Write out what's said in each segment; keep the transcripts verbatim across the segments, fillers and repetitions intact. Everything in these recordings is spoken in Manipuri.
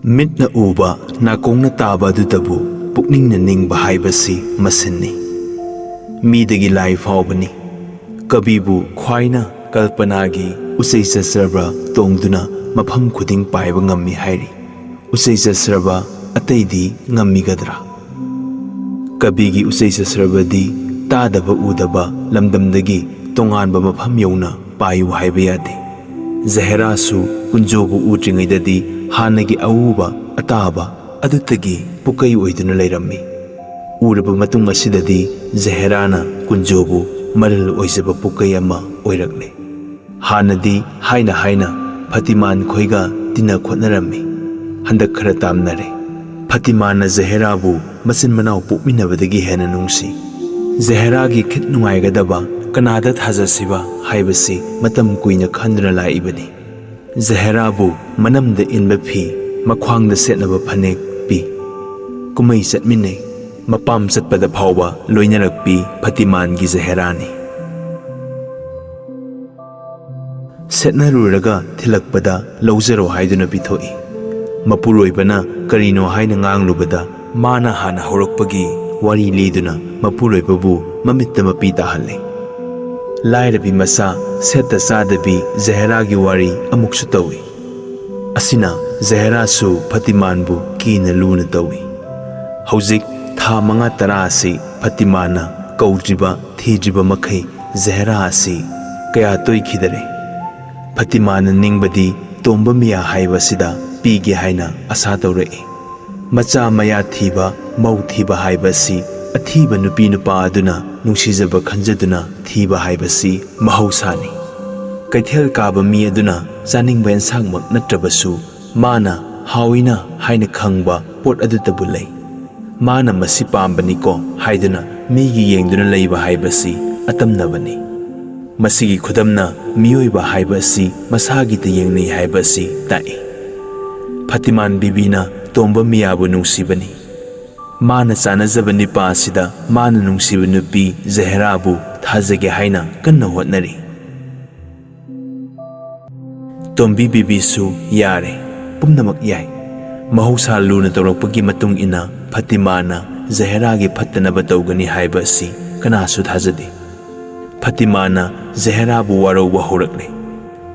ꯃꯤꯠꯅ ꯎꯕ, ꯅꯥꯀꯣꯡꯅ ꯇꯥꯕ ꯑꯗꯨꯗꯕꯨ ꯄꯨꯛꯅꯤꯡꯅ ꯅꯤꯡꯕ ꯍꯥꯏꯕꯁꯤ ꯃꯁꯤꯟꯅꯤ꯫ ꯃꯤꯗꯒꯤ ꯂꯥꯏ ꯐꯥꯎꯕꯅꯤ꯫ ꯀꯕꯤꯕꯨ ꯈ꯭ꯋꯥꯏꯅ ꯀꯜꯄꯅꯥꯒꯤ ꯎꯆꯩ ꯆꯠꯆ꯭ꯔꯕ ꯇꯣꯡꯗꯨꯅ ꯃꯐꯝ ꯈꯨꯗꯤꯡ ꯄꯥꯏꯕ ꯉꯝꯃꯤ ꯍꯥꯏꯔꯤ꯫ ꯎꯆꯩ ꯆꯠꯆ꯭ꯔꯕ ꯑꯇꯩꯗꯤ ꯉꯝꯃꯤꯒꯗ꯭ꯔꯥ? ꯀꯕꯤꯒꯤ ꯎꯆꯩ ꯆꯠꯆ꯭ꯔꯕꯗꯤ ꯇꯥꯗꯕ ꯎꯗꯕ ꯂꯝꯗꯝꯗꯒꯤ ꯇꯣꯉꯥꯟꯕ ꯃꯐꯝ ꯌꯧꯅ ꯄꯥꯏꯌꯨ ꯍꯥꯏꯕ ꯌꯥꯗꯦ꯫ ꯖꯍꯦꯔꯥꯁꯨ ꯀꯨꯟꯖꯣꯕꯨ ꯎꯗ꯭ꯔꯤꯉꯩꯗꯗꯤ ꯍꯥꯟꯅꯒꯤ ꯑꯎꯕ ꯑꯇꯥꯕ ꯑꯗꯨꯇꯒꯤ ꯄꯨꯀꯩ ꯑꯣꯏꯗꯨꯅ ꯂꯩꯔꯝꯃꯤ꯫ ꯎꯔꯕ ꯃꯇꯨꯡ ꯑꯁꯤꯗꯗꯤ ꯖꯍꯦꯔꯥꯅ ꯀꯨꯟꯖꯣꯕꯨ ꯃꯔꯜ ꯑꯣꯏꯖꯕ ꯄꯨꯀꯩ ꯑꯃ ꯑꯣꯏꯔꯛꯂꯦ꯫ ꯍꯥꯟꯅꯗꯤ ꯍꯥꯏꯅ ꯍꯥꯏꯅ ꯐꯇꯤꯃꯥꯟ ꯈꯣꯏꯒ ꯇꯤꯟꯅ ꯈꯣꯠꯅꯔꯝꯃꯤ꯫ ꯍꯟꯗꯛ ꯈꯔ ꯇꯥꯝꯅꯔꯦ꯫ ꯐꯇꯤꯃꯥꯟꯅ ꯖꯍꯦꯔꯥꯕꯨ ꯃꯆꯤꯟ ꯃꯅꯥꯎ ꯄꯣꯛꯃꯤꯟꯅꯕꯗꯒꯤ ꯍꯦꯟꯅ ꯅꯨꯡꯁꯤ꯫ ꯖꯍꯦꯔꯥꯒꯤ ꯈꯤꯠ ꯅꯨꯡꯉꯥꯏꯒꯗꯕ ꯀꯅꯥꯗ ꯊꯥꯖꯁꯤꯕ ꯍꯥꯏꯕꯁꯤ ꯃꯇꯝ ꯀꯨꯏꯅ ꯈꯟꯗꯨꯅ ꯂꯥꯛꯏꯕꯅꯤ꯫ ꯖꯍꯦꯔꯥꯕꯨ ꯃꯅꯝꯗ ꯏꯟꯕ ꯐꯤ, ꯃꯈ꯭ꯋꯥꯡꯗ ꯁꯦꯠꯅꯕ ꯐꯅꯦꯛ ꯄꯤ꯫ ꯀꯨꯝꯍꯩ ꯆꯠꯃꯤꯟꯅꯩ꯫ ꯃꯄꯥꯝ ꯆꯠꯄꯗ ꯐꯥꯎꯕ ꯂꯣꯏꯅꯔꯛꯄꯤ ꯐꯇꯤꯃꯥꯟꯒꯤ ꯖꯍꯦꯔꯥꯅꯤ꯫ ꯁꯦꯠꯅꯔꯨꯔꯒ ꯊꯤꯜꯂꯛꯄꯗ ꯂꯧꯖꯔꯣ ꯍꯥꯏꯗꯨꯅ ꯄꯤꯊꯣꯛꯏ꯫ ꯃꯄꯨꯔꯣꯏꯕꯅ ꯀꯔꯤꯅꯣ ꯍꯥꯏꯅ ꯉꯥꯡꯂꯨꯕꯗ ꯃꯥꯅ ꯍꯥꯟꯅ ꯍꯧꯔꯛꯄꯒꯤ ꯋꯥꯔꯤ ꯂꯤꯗꯨꯅ ꯃꯄꯨꯔꯣꯏꯕꯕꯨ ꯃꯃꯤꯠꯇ ꯃꯄꯤ ꯇꯥꯍꯜꯂꯤ꯫ ꯂꯥꯏꯔꯕꯤ ꯃꯆꯥ ꯁꯦꯠꯇ ꯆꯥꯗꯕꯤ ꯖꯍꯦꯔꯥꯒꯤ ꯋꯥꯔꯤ ꯑꯃꯨꯛꯁꯨ ꯇꯧꯏ꯫ ꯑꯁꯤꯅ ꯖꯍꯦꯔꯥꯁꯨ ꯐꯇꯤꯃꯥꯟꯕꯨ ꯀꯤꯅ ꯂꯨꯅ ꯇꯧꯏ꯫ ꯍꯧꯖꯤꯛ ꯊꯥ ꯃꯉꯥ ꯇꯔꯥ ꯑꯁꯤ ꯐꯇꯤꯃꯥꯟꯅ ꯀꯧꯗ꯭ꯔꯤꯕ ꯊꯤꯗ꯭ꯔꯤꯕ ꯃꯈꯩ ꯖꯍꯦꯔꯥ ꯑꯁꯤ ꯀꯌꯥ ꯇꯣꯏꯈꯤꯗꯔꯦ꯫ ꯐꯇꯤꯃꯥꯟꯅ ꯅꯤꯡꯕꯗꯤ ꯇꯣꯝꯕ ꯃꯤꯌꯥ ꯍꯥꯏꯕꯁꯤꯗ ꯄꯤꯒꯦ ꯍꯥꯏꯅ ꯑꯁꯥ ꯇꯧꯔꯛꯏ꯫ ꯃꯆꯥ ꯃꯌꯥ ꯊꯤꯕ, ꯃꯧ ꯊꯤꯕ ꯍꯥꯏꯕꯁꯤ ꯑꯊꯤꯕ ꯅꯨꯄꯤ ꯅꯨꯄꯥ ꯑꯗꯨꯅ ꯅꯨꯡꯁꯤꯖꯕ ꯈꯟꯖꯗꯨꯅ ꯊꯤꯕ ꯍꯥꯏꯕꯁꯤ ꯃꯍꯧꯁꯥꯅꯤ꯫ ꯀꯩꯊꯦꯜ ꯀꯥꯕ ꯃꯤ ꯑꯗꯨꯅ ꯆꯥꯅꯤꯡꯕ ꯑꯦꯟꯁꯥꯡꯃꯛ ꯅꯠꯇ꯭ꯔꯕꯁꯨ ꯃꯥꯅ ꯍꯥꯎꯏꯅ ꯍꯥꯏꯅ ꯈꯪꯕ ꯄꯣꯠ ꯑꯗꯨꯇꯕꯨ ꯂꯩ꯫ ꯃꯥꯅ ꯃꯁꯤ ꯄꯥꯝꯕꯅꯤꯀꯣ ꯍꯥꯏꯗꯨꯅ ꯃꯤꯒꯤ ꯌꯦꯡꯗꯨꯅ ꯂꯩꯕ ꯍꯥꯏꯕꯁꯤ ꯑꯇꯝꯅꯕꯅꯤ꯫ ꯃꯁꯤꯒꯤ ꯈꯨꯗꯝꯅ ꯃꯤꯑꯣꯏꯕ ꯍꯥꯏꯕ ꯑꯁꯤ ꯃꯁꯥꯒꯤꯗ ꯌꯦꯡꯅꯩ ꯍꯥꯏꯕ ꯑꯁꯤ ꯇꯥꯛꯏ꯫ ꯐꯇꯤꯃꯥꯟ ꯕꯤꯕꯤꯅ ꯇꯣꯝꯕ ꯃꯤꯌꯥꯕꯨ ꯅꯨꯡꯁꯤꯕꯅꯤ꯫ ꯃꯥꯅ ꯆꯥꯅꯖꯕ ꯅꯤꯄꯥ ꯑꯁꯤꯗ ꯃꯥꯅ ꯅꯨꯡꯁꯤꯕ ꯅꯨꯄꯤ ꯖꯍꯦꯔꯥꯕꯨ ꯊꯥꯖꯒꯦ ꯍꯥꯏꯅ ꯀꯟꯅ ꯍꯣꯠꯅꯔꯤ꯫ ꯇꯣꯝꯕꯤ ꯕꯤꯕꯤꯁꯨ ꯌꯥꯔꯦ, ꯄꯨꯝꯅꯃꯛ ꯌꯥꯏ꯫ ꯃꯍꯧꯁꯥ ꯂꯨꯅ ꯇꯧꯔꯛꯄꯒꯤ ꯃꯇꯨꯡ ꯏꯟꯅ ꯐꯇꯤꯃꯥꯅ ꯖꯍꯦꯔꯥꯒꯤ ꯐꯠꯇꯅꯕ ꯇꯧꯒꯅꯤ ꯍꯥꯏꯕ ꯑꯁꯤ ꯀꯅꯥꯁꯨ ꯊꯥꯖꯗꯦ꯫ ꯐꯇꯤꯃꯥꯅ ꯖꯍꯦꯔꯥꯕꯨ ꯋꯥꯔꯧꯕ ꯍꯧꯔꯛꯂꯦ꯫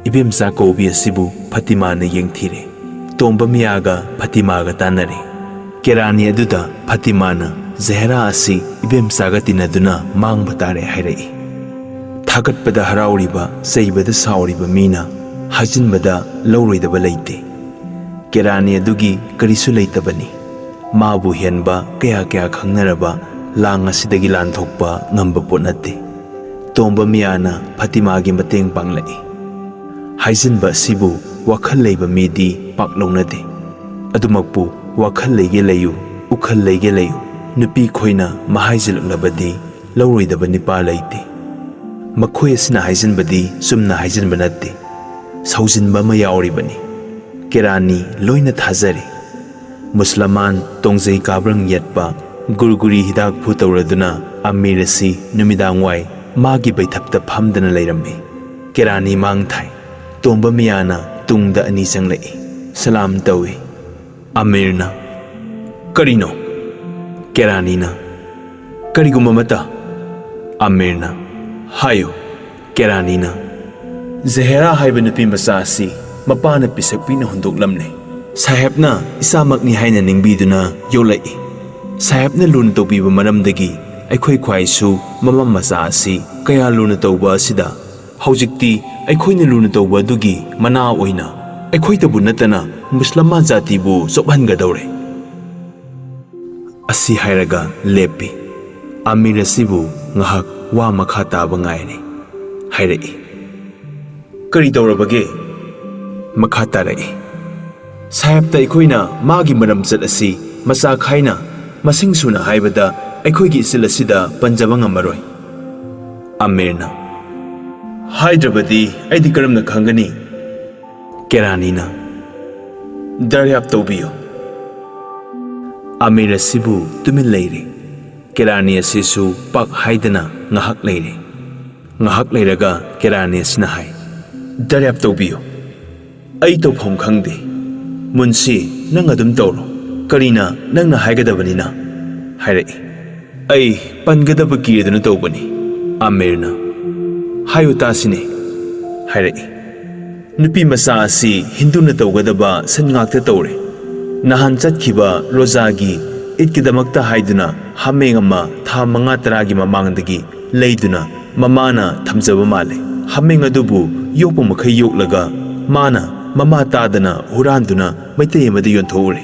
ꯏꯕꯦꯝꯆꯥ ꯀꯧꯕꯤ ꯑꯁꯤꯕꯨ ꯐꯇꯤꯃꯥꯅ ꯌꯦꯡꯊꯤꯔꯦ꯫ ꯇꯣꯝꯕ ꯃꯤꯌꯥꯒ ꯐꯇꯤꯃꯥꯒ ꯇꯥꯟꯅꯔꯦ꯫ ꯀꯦꯔꯥꯅꯤ ꯑꯗꯨꯗ ꯐꯇꯤꯃꯥꯅ ꯖꯍꯦꯔꯥ ꯑꯁꯤ ꯏꯕꯦꯝꯆꯥꯒ ꯇꯤꯟꯅꯗꯨꯅ ꯃꯥꯡꯕ ꯇꯥꯔꯦ ꯍꯥꯏꯔꯛꯏ꯫ ꯊꯥꯒꯠꯄꯗ ꯍꯔꯥꯎꯔꯤꯕ, ꯆꯩꯕꯗ ꯁꯥꯎꯔꯤꯕ ꯃꯤꯅ ꯍꯥꯏꯖꯤꯟꯕꯗ ꯂꯧꯔꯣꯏꯗꯕ ꯂꯩꯇꯦ꯫ ꯀꯦꯔꯥꯅꯤ ꯑꯗꯨꯒꯤ ꯀꯔꯤꯁꯨ ꯂꯩꯇꯕꯅꯤ꯫ ꯃꯥꯕꯨ ꯍꯦꯟꯕ ꯀꯌꯥ ꯀꯌꯥ ꯈꯪꯅꯔꯕ ꯂꯥꯡ ꯑꯁꯤꯗꯒꯤ ꯂꯥꯟꯊꯣꯛꯄ ꯉꯝꯕ ꯄꯣꯠ ꯅꯠꯇꯦ꯫ ꯇꯣꯝꯕ ꯃꯤꯌꯥꯅ ꯐꯇꯤꯃꯥꯒꯤ ꯃꯇꯦꯡ ꯄꯥꯡꯂꯛꯏ꯫ ꯍꯥꯏꯖꯤꯟꯕ ꯑꯁꯤꯕꯨ ꯋꯥꯈꯜ ꯂꯩꯕ ꯃꯤꯗꯤ ꯄꯥꯛ ꯂꯧꯅꯗꯦ꯫ ꯑꯗꯨꯃꯛꯄꯨ ꯋꯥꯈꯜ ꯂꯩꯒꯦ ꯂꯩꯌꯨ, ꯎꯈꯜ ꯂꯩꯒꯦ ꯂꯩꯌꯨ, ꯅꯨꯄꯤ ꯈꯣꯏꯅ ꯃꯍꯥꯏꯖꯤꯜꯂꯛꯂꯕꯗꯤ ꯂꯧꯔꯣꯏꯗꯕ ꯅꯤꯄꯥ ꯂꯩꯇꯦ꯫ ꯃꯈꯣꯏ ꯑꯁꯤꯅ ꯍꯥꯏꯖꯤꯟꯕꯗꯤ ꯆꯨꯝꯅ ꯍꯥꯏꯖꯤꯟꯕ ꯅꯠꯇꯦ, ꯁꯥꯎꯖꯤꯟꯕ ꯑꯃ ꯌꯥꯎꯔꯤꯕꯅꯤ꯫ ꯀꯦꯔꯥꯅꯤ ꯂꯣꯏꯅ ꯊꯥꯖꯔꯦ꯫ ꯃꯨꯁꯂꯃꯥꯟ ꯇꯣꯡꯖꯩ ꯀꯥꯕ꯭ꯔꯪ ꯌꯦꯠꯄ ꯒꯨꯔꯒꯨꯔꯤ ꯍꯤꯗꯥꯛ ꯐꯨ ꯇꯧꯔꯗꯨꯅ ꯑꯃꯤꯔ ꯑꯁꯤ ꯅꯨꯃꯤꯗꯥꯡ ꯋꯥꯏ ꯃꯥꯒꯤ ꯕꯩꯊꯛꯇ ꯐꯝꯗꯅ ꯂꯩꯔꯝꯃꯤ꯫ ꯀꯦꯔꯥꯅꯤ ꯃꯥꯡ ꯊꯥꯏ꯫ ꯇꯣꯝꯕ ꯃꯤꯌꯥꯅ ꯇꯨꯡꯗ ꯑꯅꯤ ꯆꯪꯂꯛꯏ꯫ ꯁꯂꯥꯝ ꯇꯧꯏ꯫ ꯑꯃꯤꯔꯅ, "ꯀꯔꯤꯅꯣ?" ꯀꯦꯔꯥꯅꯤꯅ, "ꯀꯔꯤꯒꯨꯝꯕ ꯑꯃꯠꯇ?" ꯑꯃꯤꯔꯅ, "ꯍꯥꯏꯌꯨ꯫" ꯀꯦꯔꯥꯅꯤꯅ, "ꯖꯍꯦꯔꯥ ꯍꯥꯏꯕ ꯅꯨꯄꯤ ꯃꯆꯥ ꯑꯁꯤ ꯃꯄꯥꯅ ꯄꯤꯁꯛ ꯄꯤꯛꯅ ꯍꯨꯟꯗꯣꯛꯂꯝꯂꯦ꯫ ꯁꯥꯍꯦꯕꯅ ꯏꯆꯥꯃꯛꯅꯤ ꯍꯥꯏꯅ ꯅꯤꯡꯕꯤꯗꯨꯅ ꯌꯣꯛꯂꯛꯏ꯫ ꯁꯥꯍꯦꯕꯅ ꯂꯨꯅ ꯇꯧꯕꯤꯕ ꯃꯔꯝꯗꯒꯤ ꯑꯩꯈꯣꯏ ꯈ꯭ꯋꯥꯏꯁꯨ ꯃꯃꯝ ꯃꯆꯥ ꯑꯁꯤ ꯀꯌꯥ ꯂꯨꯅ ꯇꯧꯕ ꯑꯁꯤꯗ ꯍꯧꯖꯤꯛꯇꯤ ꯑꯩꯈꯣꯏꯅ ꯂꯨꯅ ꯇꯧꯕ ꯑꯗꯨꯒꯤ ꯃꯅꯥ ꯑꯣꯏꯅ ꯑꯩꯈꯣꯏꯗꯕꯨ ꯅꯠꯇꯅ ꯃꯨꯁꯂꯃꯥꯟ ꯖꯥꯇꯤꯕꯨ ꯆꯣꯞꯍꯟꯒꯗꯧꯔꯦ꯫" ꯑꯁꯤ ꯍꯥꯏꯔꯒ ꯂꯦꯞꯄꯤ꯫ ꯑꯃꯤꯔ ꯑꯁꯤꯕꯨ ꯉꯥꯏꯍꯥꯛ ꯋꯥ ꯃꯈꯥ ꯇꯥꯕ ꯉꯥꯏꯔꯦ꯫ ꯍꯥꯏꯔꯛꯏ, "ꯀꯔꯤ ꯇꯧꯔꯕꯒꯦ?" ꯃꯈꯥ ꯇꯥꯔꯛꯏ, "ꯁꯥꯍꯦꯕꯇ ꯑꯩꯈꯣꯏꯅ ꯃꯥꯒꯤ ꯃꯔꯝꯆꯠ ꯑꯁꯤ ꯃꯆꯥ ꯈꯥꯏꯅ ꯃꯁꯤꯡ ꯁꯨꯅ ꯍꯥꯏꯕꯗ ꯑꯩꯈꯣꯏꯒꯤ ꯏꯆꯤꯜ ꯑꯁꯤꯗ ꯄꯟꯖꯕ ꯉꯝꯃꯔꯣꯏ꯫" ꯑꯃꯤꯔꯅ, "ꯍꯥꯏꯗ꯭ꯔꯕꯗꯤ ꯑꯩꯗꯤ ꯀꯔꯝꯅ ꯈꯪꯒꯅꯤ?" ꯀꯦꯔꯥꯅꯤꯅ, "ꯗꯔꯌꯥꯞ ꯇꯧꯕꯤꯌꯨ꯫" ꯑꯃꯤꯔ ꯑꯁꯤꯕꯨ ꯇꯨꯃꯤꯟ ꯂꯩꯔꯤ꯫ ꯀꯦꯔꯥꯅꯤ ꯑꯁꯤꯁꯨ ꯄꯥꯛ ꯍꯥꯏꯗꯅ ꯉꯥꯏꯍꯥꯛ ꯂꯩꯔꯤ꯫ ꯉꯥꯏꯍꯥꯛ ꯂꯩꯔꯒ ꯀꯦꯔꯥꯅꯤ ꯑꯁꯤꯅ ꯍꯥꯏ, "ꯗꯔꯌꯥꯞ ꯇꯧꯕꯤꯌꯨ꯫ ꯑꯩ ꯇꯧꯐꯝ ꯈꯪꯗꯦ꯫ ꯃꯨꯟꯁꯤ, "ꯅꯪ ꯑꯗꯨꯝ ꯇꯧꯔꯣ, ꯀꯔꯤꯅ ꯅꯪꯅ ꯍꯥꯏꯒꯗꯕꯅꯤꯅ?" ꯍꯥꯏꯔꯛꯏ꯫ "ꯑꯩ ꯄꯟꯒꯗꯕ ꯀꯤꯔꯗꯨꯅ ꯇꯧꯕꯅꯤ," ꯑꯃꯤꯔꯅ꯫ "ꯍꯥꯏꯌꯨ ꯇꯥꯁꯤꯅꯦ," ꯍꯥꯏꯔꯛꯏ꯫ "ꯅꯨꯄꯤ ꯃꯆꯥ ꯑꯁꯤ ꯍꯤꯟꯗꯨꯅ ꯇꯧꯒꯗꯕ ꯁꯟ ꯉꯥꯛꯇ ꯇꯧꯔꯦ꯫ ꯅꯍꯥꯟ ꯆꯠꯈꯤꯕ ꯔꯣꯖꯥꯒꯤ ꯏꯗꯀꯤꯗꯃꯛꯇ ꯍꯥꯏꯗꯨꯅ ꯍꯥꯃꯦꯡ ꯑꯃ ꯊꯥ ꯃꯉꯥ ꯇꯔꯥꯒꯤ ꯃꯃꯥꯡꯗꯒꯤ ꯂꯩꯗꯨꯅ ꯃꯃꯥꯅ ꯊꯝꯖꯕ ꯃꯥꯜꯂꯦ꯫ ꯍꯥꯃꯦꯡ ꯑꯗꯨꯕꯨ ꯌꯣꯛꯄ ꯃꯈꯩ ꯌꯣꯛꯂꯒ ꯃꯥꯅ ꯃꯃꯥ ꯇꯥꯗꯅ ꯍꯨꯔꯥꯟꯗꯨꯅ ꯃꯩꯇꯩ ꯑꯃꯗ ꯌꯣꯟꯊꯣꯛꯎꯔꯦ꯫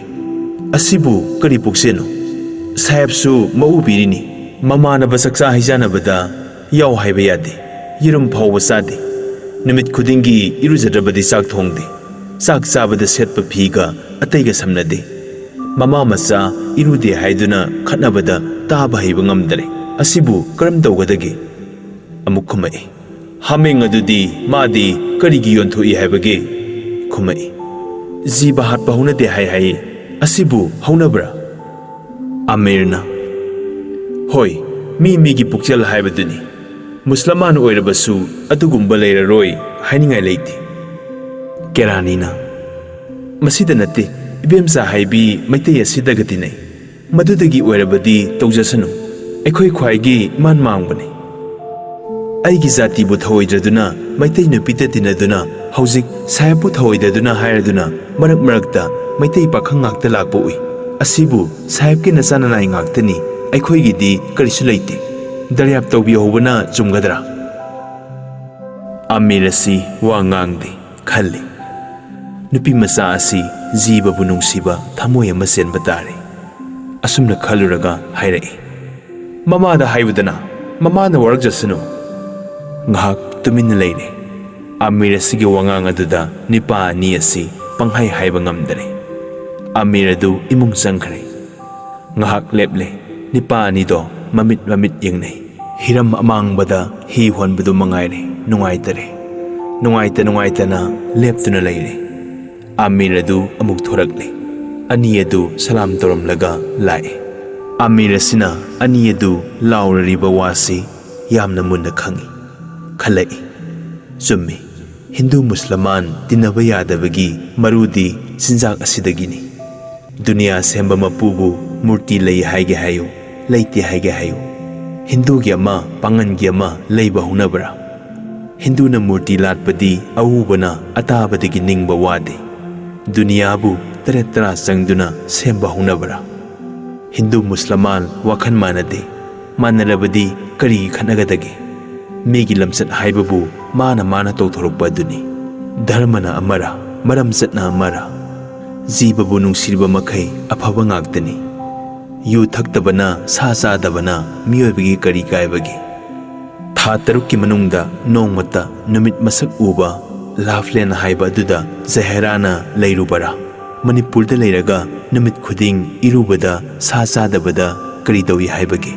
ꯑꯁꯤꯕꯨ ꯀꯔꯤ ꯄꯨꯛꯆꯦꯜꯅꯣ? ꯁꯥꯍꯦꯕꯁꯨ ꯃꯎ ꯄꯤꯔꯤꯅꯤ꯫ ꯃꯃꯥꯟꯅꯕ ꯆꯥꯛꯆꯥ ꯍꯩꯖꯥꯟꯅꯕꯗ ꯌꯥꯎ ꯍꯥꯏꯕ ꯌꯥꯗꯦ꯫ ꯌꯦꯔꯨꯝ ꯐꯥꯎꯕ ꯆꯥꯗꯦ꯫ ꯅꯨꯃꯤꯠ ꯈꯨꯗꯤꯡꯒꯤ ꯏꯔꯨꯖꯗ꯭ꯔꯕꯗꯤ ꯆꯥꯛ ꯊꯣꯡꯗꯦ꯫ ꯆꯥꯛ ꯆꯥꯕꯗ ꯁꯦꯠꯄ ꯐꯤꯒ ꯑꯇꯩꯒ ꯁꯝꯅꯗꯦ꯫ ꯃꯃꯥ ꯃꯆꯥ ꯏꯔꯨꯗꯦ ꯍꯥꯏꯗꯨꯅ ꯈꯠꯅꯕꯗ ꯇꯥꯕ ꯍꯩꯕ ꯉꯝꯗꯔꯦ꯫ ꯑꯁꯤꯕꯨ ꯀꯔꯝ ꯇꯧꯒꯗꯒꯦ?" ꯑꯃꯨꯛ ꯈꯨꯝꯃꯛꯏ꯫ "ꯍꯥꯃꯦꯡ ꯑꯗꯨꯗꯤ ꯃꯥꯗꯤ ꯀꯔꯤꯒꯤ ꯌꯣꯟꯊꯣꯛꯏ ꯍꯥꯏꯕꯒꯦ?" ꯈꯨꯝꯃꯛꯏ꯫ "ꯖꯤꯕ ꯍꯥꯠꯄ ꯍꯧꯅꯗꯦ ꯍꯥꯏ ꯍꯥꯏꯌꯦ꯫ ꯑꯁꯤꯕꯨ ꯍꯧꯅꯕ꯭ꯔꯥ?" ꯑꯃꯤꯔꯅ, "ꯍꯣꯏ, ꯃꯤ ꯃꯤꯒꯤ ꯄꯨꯛꯆꯦꯜ ꯍꯥꯏꯕꯗꯨꯅꯤ꯫ ꯃꯨꯁꯂꯃꯥꯟ ꯑꯣꯏꯔꯕꯁꯨ ꯑꯗꯨꯒꯨꯝꯕ ꯂꯩꯔꯔꯣꯏ ꯍꯥꯏꯅꯤꯡꯉꯥꯏ ꯂꯩꯇꯦ꯫" ꯀꯦꯔꯥꯅꯤꯅ, "ꯃꯁꯤꯗ ꯅꯠꯇꯦ, ꯏꯕꯦꯝꯆꯥ ꯍꯥꯏꯕꯤ ꯃꯩꯇꯩ ꯑꯁꯤꯗꯒ ꯇꯤꯟꯅꯩ꯫ ꯃꯗꯨꯗꯒꯤ ꯑꯣꯏꯔꯕꯗꯤ ꯇꯧꯖꯁꯅꯨ꯫ ꯑꯩꯈꯣꯏ ꯈ꯭ꯋꯥꯏꯒꯤ ꯏꯃꯥꯟ ꯃꯥꯡꯕꯅꯤ꯫ ꯑꯩꯒꯤ ꯖꯥꯇꯤꯕꯨ ꯊꯧꯑꯣꯏꯗ꯭ꯔꯗꯨꯅ ꯃꯩꯇꯩ ꯅꯨꯄꯤꯗ ꯇꯤꯟꯅꯗꯨꯅ ꯍꯧꯖꯤꯛ ꯁꯥꯍꯦꯕꯄꯨ ꯊꯧꯑꯣꯏꯗꯗꯨꯅ ꯍꯥꯏꯔꯗꯨꯅ ꯃꯔꯛ ꯃꯔꯛꯇ ꯃꯩꯇꯩ ꯄꯥꯈꯪ ꯉꯥꯛꯇ ꯂꯥꯛꯄ ꯎꯏ꯫ ꯑꯁꯤꯕꯨ ꯁꯥꯍꯦꯕꯀꯤ ꯅꯆꯥ ꯅꯅꯥꯏ ꯉꯥꯛꯇꯅꯤ, ꯑꯩꯈꯣꯏꯒꯤꯗꯤ ꯀꯔꯤꯁꯨ ꯂꯩꯇꯦ꯫ ꯗꯔꯌꯥꯞ ꯇꯧꯕꯤꯍꯧꯕꯅ ꯆꯨꯝꯒꯗ꯭ꯔꯥ?" ꯑꯃꯤꯔ ꯑꯁꯤ ꯋꯥ ꯉꯥꯡꯗꯦ꯫ ꯈꯜꯂꯤ꯫ ꯅꯨꯄꯤ ꯃꯆꯥ ꯑꯁꯤ ꯖꯤꯕꯕꯨ ꯅꯨꯡꯁꯤꯕ ꯊꯃꯣꯏ ꯑꯃ ꯆꯦꯟꯕ ꯇꯥꯔꯦ꯫ ꯑꯁꯨꯝꯅ ꯈꯜꯂꯨꯔꯒ ꯍꯥꯏꯔꯛꯏ, "ꯃꯃꯥꯗ ꯍꯥꯏꯌꯨꯗꯅ, ꯃꯃꯥꯅ ꯋꯥꯔꯛꯆꯁꯅꯨ꯫" ꯉꯥꯏꯍꯥꯛ ꯇꯨꯃꯤꯟꯅ ꯂꯩꯔꯦ꯫ ꯑꯃꯤꯔ ꯑꯁꯤꯒꯤ ꯋꯥꯉꯥꯡ ꯑꯗꯨꯗ ꯅꯤꯄꯥ ꯑꯅꯤ ꯑꯁꯤ ꯄꯪꯍꯥꯏ ꯍꯥꯏꯕ ꯉꯝꯗꯔꯦ꯫ ꯑꯃꯤꯔ ꯑꯗꯨ ꯏꯃꯨꯡ ꯆꯪꯈ꯭ꯔꯦ꯫ ꯉꯥꯏꯍꯥꯛ ꯂꯦꯞꯂꯦ꯫ ꯅꯤꯄꯥ ꯑꯅꯤꯗꯣ ꯃꯃꯤꯠ ꯃꯃꯤꯠ ꯌꯦꯡꯅꯩ꯫ ꯍꯤꯔꯝ ꯑꯃꯥꯡꯕꯗ ꯍꯤ ꯍꯣꯟꯕꯗꯨ ꯃꯉꯥꯏꯔꯦ꯫ ꯅꯨꯡꯉꯥꯏꯇꯔꯦ꯫ ꯅꯨꯡꯉꯥꯏꯇ ꯅꯨꯡꯉꯥꯏꯇꯅ ꯂꯦꯞꯇꯨꯅ ꯂꯩꯔꯦ꯫ ꯑꯃꯤꯔ ꯑꯗꯨ ꯑꯃꯨꯛ ꯊꯣꯔꯛꯂꯦ꯫ ꯑꯅꯤ ꯑꯗꯨ ꯁꯂꯥꯝ ꯇꯧꯔꯝꯂꯒ ꯂꯥꯛꯑꯦ꯫ ꯑꯃꯤꯔ ꯑꯁꯤꯅ ꯑꯅꯤ ꯑꯗꯨ ꯂꯥꯎꯔꯔꯤꯕ ꯋꯥꯁꯤ ꯌꯥꯝꯅ ꯃꯨꯟꯅ ꯈꯪꯏ꯫ ꯈꯜꯂꯛꯏ, ꯆꯨꯝꯃꯤ, ꯍꯤꯟꯗꯨ ꯃꯨꯁꯂꯃꯥꯟ ꯇꯤꯟꯅꯕ ꯌꯥꯗꯕꯒꯤ ꯃꯔꯨꯗꯤ ꯆꯤꯟꯖꯥꯛ ꯑꯁꯤꯗꯒꯤꯅꯤ꯫ ꯗꯨꯅꯤꯌꯥ ꯁꯦꯝꯕ ꯃꯄꯨꯕꯨ ꯃꯨꯔꯇꯤ ꯂꯩ ꯍꯥꯏꯒꯦ ꯍꯥꯏꯌꯨ, ꯂꯩꯇꯦ ꯍꯥꯏꯒꯦ ꯍꯥꯏꯌꯨ꯫ ꯍꯤꯟꯗꯨꯒꯤ ꯑꯃ, ꯄꯥꯉꯟꯒꯤ ꯑꯃ ꯂꯩꯕ ꯍꯧꯅꯕ꯭ꯔꯥ? ꯍꯤꯟꯗꯨꯅ ꯃꯨꯔꯇꯤ ꯂꯥꯠꯄꯗꯤ ꯑꯎꯕꯅ ꯑꯇꯥꯕꯗꯒꯤ ꯅꯤꯡꯕ ꯋꯥꯗꯦ꯫ ꯗꯨꯅꯤꯌꯥꯕꯨ ꯇꯔꯦꯠ ꯇꯔꯥ ꯆꯪꯗꯨꯅ ꯁꯦꯝꯕ ꯍꯧꯅꯕ꯭ꯔꯥ? ꯍꯤꯟꯗꯨ ꯃꯨꯁꯂꯃꯥꯟ ꯋꯥꯈꯜ ꯃꯥꯟꯅꯗꯦ꯫ ꯃꯥꯟꯅꯔꯕꯗꯤ ꯀꯔꯤꯒꯤ ꯈꯠꯅꯒꯗꯒꯦ? ꯃꯤꯒꯤ ꯂꯝꯆꯠ ꯍꯥꯏꯕꯕꯨ ꯃꯥꯅ ꯃꯥꯅ ꯇꯧꯊꯣꯔꯛꯄ ꯑꯗꯨꯅꯤ꯫ ꯙꯔꯃꯅ ꯑꯃꯔ, ꯃꯔꯝꯆꯠꯅ ꯑꯃꯔ? ꯖꯤꯕꯕꯨ ꯅꯨꯡꯁꯤꯔꯤꯕ ꯃꯈꯩ ꯑꯐꯕ ꯉꯥꯛꯇꯅꯤ꯫ ꯌꯨ ꯊꯛꯇꯕꯅ, ꯁꯥ ꯆꯥꯗꯕꯅ ꯃꯤꯑꯣꯏꯕꯒꯤ ꯀꯔꯤ ꯀꯥꯏꯕꯒꯦ? ꯊꯥ ꯇꯔꯨꯛꯀꯤ ꯃꯅꯨꯡꯗ ꯅꯣꯡꯃꯇ ꯅꯨꯃꯤꯠ ꯃꯁꯛ ꯎꯕ ꯂꯥꯐꯂꯦꯟ ꯍꯥꯏꯕ ꯑꯗꯨꯗ ꯖꯍꯦꯔꯥꯅ ꯂꯩꯔꯨꯕꯔꯥ? ꯃꯅꯤꯄꯨꯔꯗ ꯂꯩꯔꯒ ꯅꯨꯃꯤꯠ ꯈꯨꯗꯤꯡ ꯏꯔꯨꯕꯗ, ꯁꯥ ꯆꯥꯗꯕꯗ ꯀꯔꯤ ꯇꯧꯏ ꯍꯥꯏꯕꯒꯦ?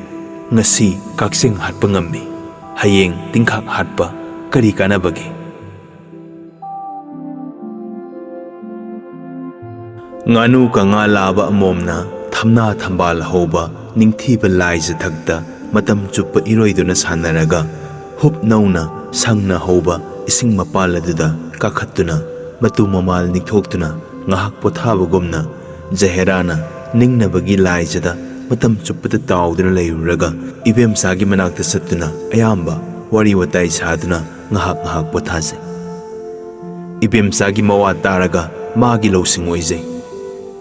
ꯉꯁꯤ ꯀꯛꯆꯦꯡ ꯍꯥꯠꯄ ꯉꯝꯃꯤ, ꯍꯌꯦꯡ ꯇꯤꯡꯈꯥꯛ ꯍꯥꯠꯄ ꯀꯔꯤ ꯀꯥꯟꯅꯕꯒꯦ? ꯉꯥꯅꯨ ꯀꯉꯥ ꯂꯥꯕ ꯑꯃꯣꯝꯅ ꯊꯝꯅꯥ ꯊꯝꯕꯥꯜ ꯍꯧꯕ ꯅꯤꯡꯊꯤꯕ ꯂꯥꯏꯖ ꯊꯛꯇ ꯃꯇꯝ ꯆꯨꯞꯄ ꯏꯔꯣꯏꯗꯨꯅ ꯁꯥꯟꯅꯔꯒ, ꯍꯨꯞ ꯅꯧꯅ ꯁꯪꯅ ꯍꯧꯕ ꯏꯁꯤꯡ ꯃꯄꯥꯜ ꯑꯗꯨꯗ ꯀꯥꯈꯠꯇꯨꯅ, ꯃꯇꯨ ꯃꯃꯥꯜ ꯅꯤꯡꯊꯣꯛꯇꯨꯅ ꯉꯥꯏꯍꯥꯛ ꯄꯣꯊꯥꯕꯒꯨꯝꯅ, ꯖꯍꯦꯔꯥꯅ ꯅꯤꯡꯅꯕꯒꯤ ꯂꯥꯏꯖꯗ ꯃꯇꯝ ꯆꯨꯞꯄꯗ ꯇꯥꯎꯗꯨꯅ ꯂꯩꯔꯨꯔꯒ, ꯏꯕꯦꯝꯆꯥꯒꯤ ꯃꯅꯥꯛꯇ ꯆꯠꯇꯨꯅ ꯑꯌꯥꯝꯕ ꯋꯥꯔꯤ ꯋꯥꯇꯥꯏ ꯁꯥꯗꯨꯅ ꯉꯥꯏꯍꯥꯛ ꯉꯥꯏꯍꯥꯛ ꯄꯣꯊꯥꯖꯩ꯫ ꯏꯕꯦꯝꯆꯥꯒꯤ ꯃꯋꯥ ꯇꯥꯔꯒ ꯃꯥꯒꯤ ꯂꯧꯁꯤꯡ ꯑꯣꯏꯖꯩ꯫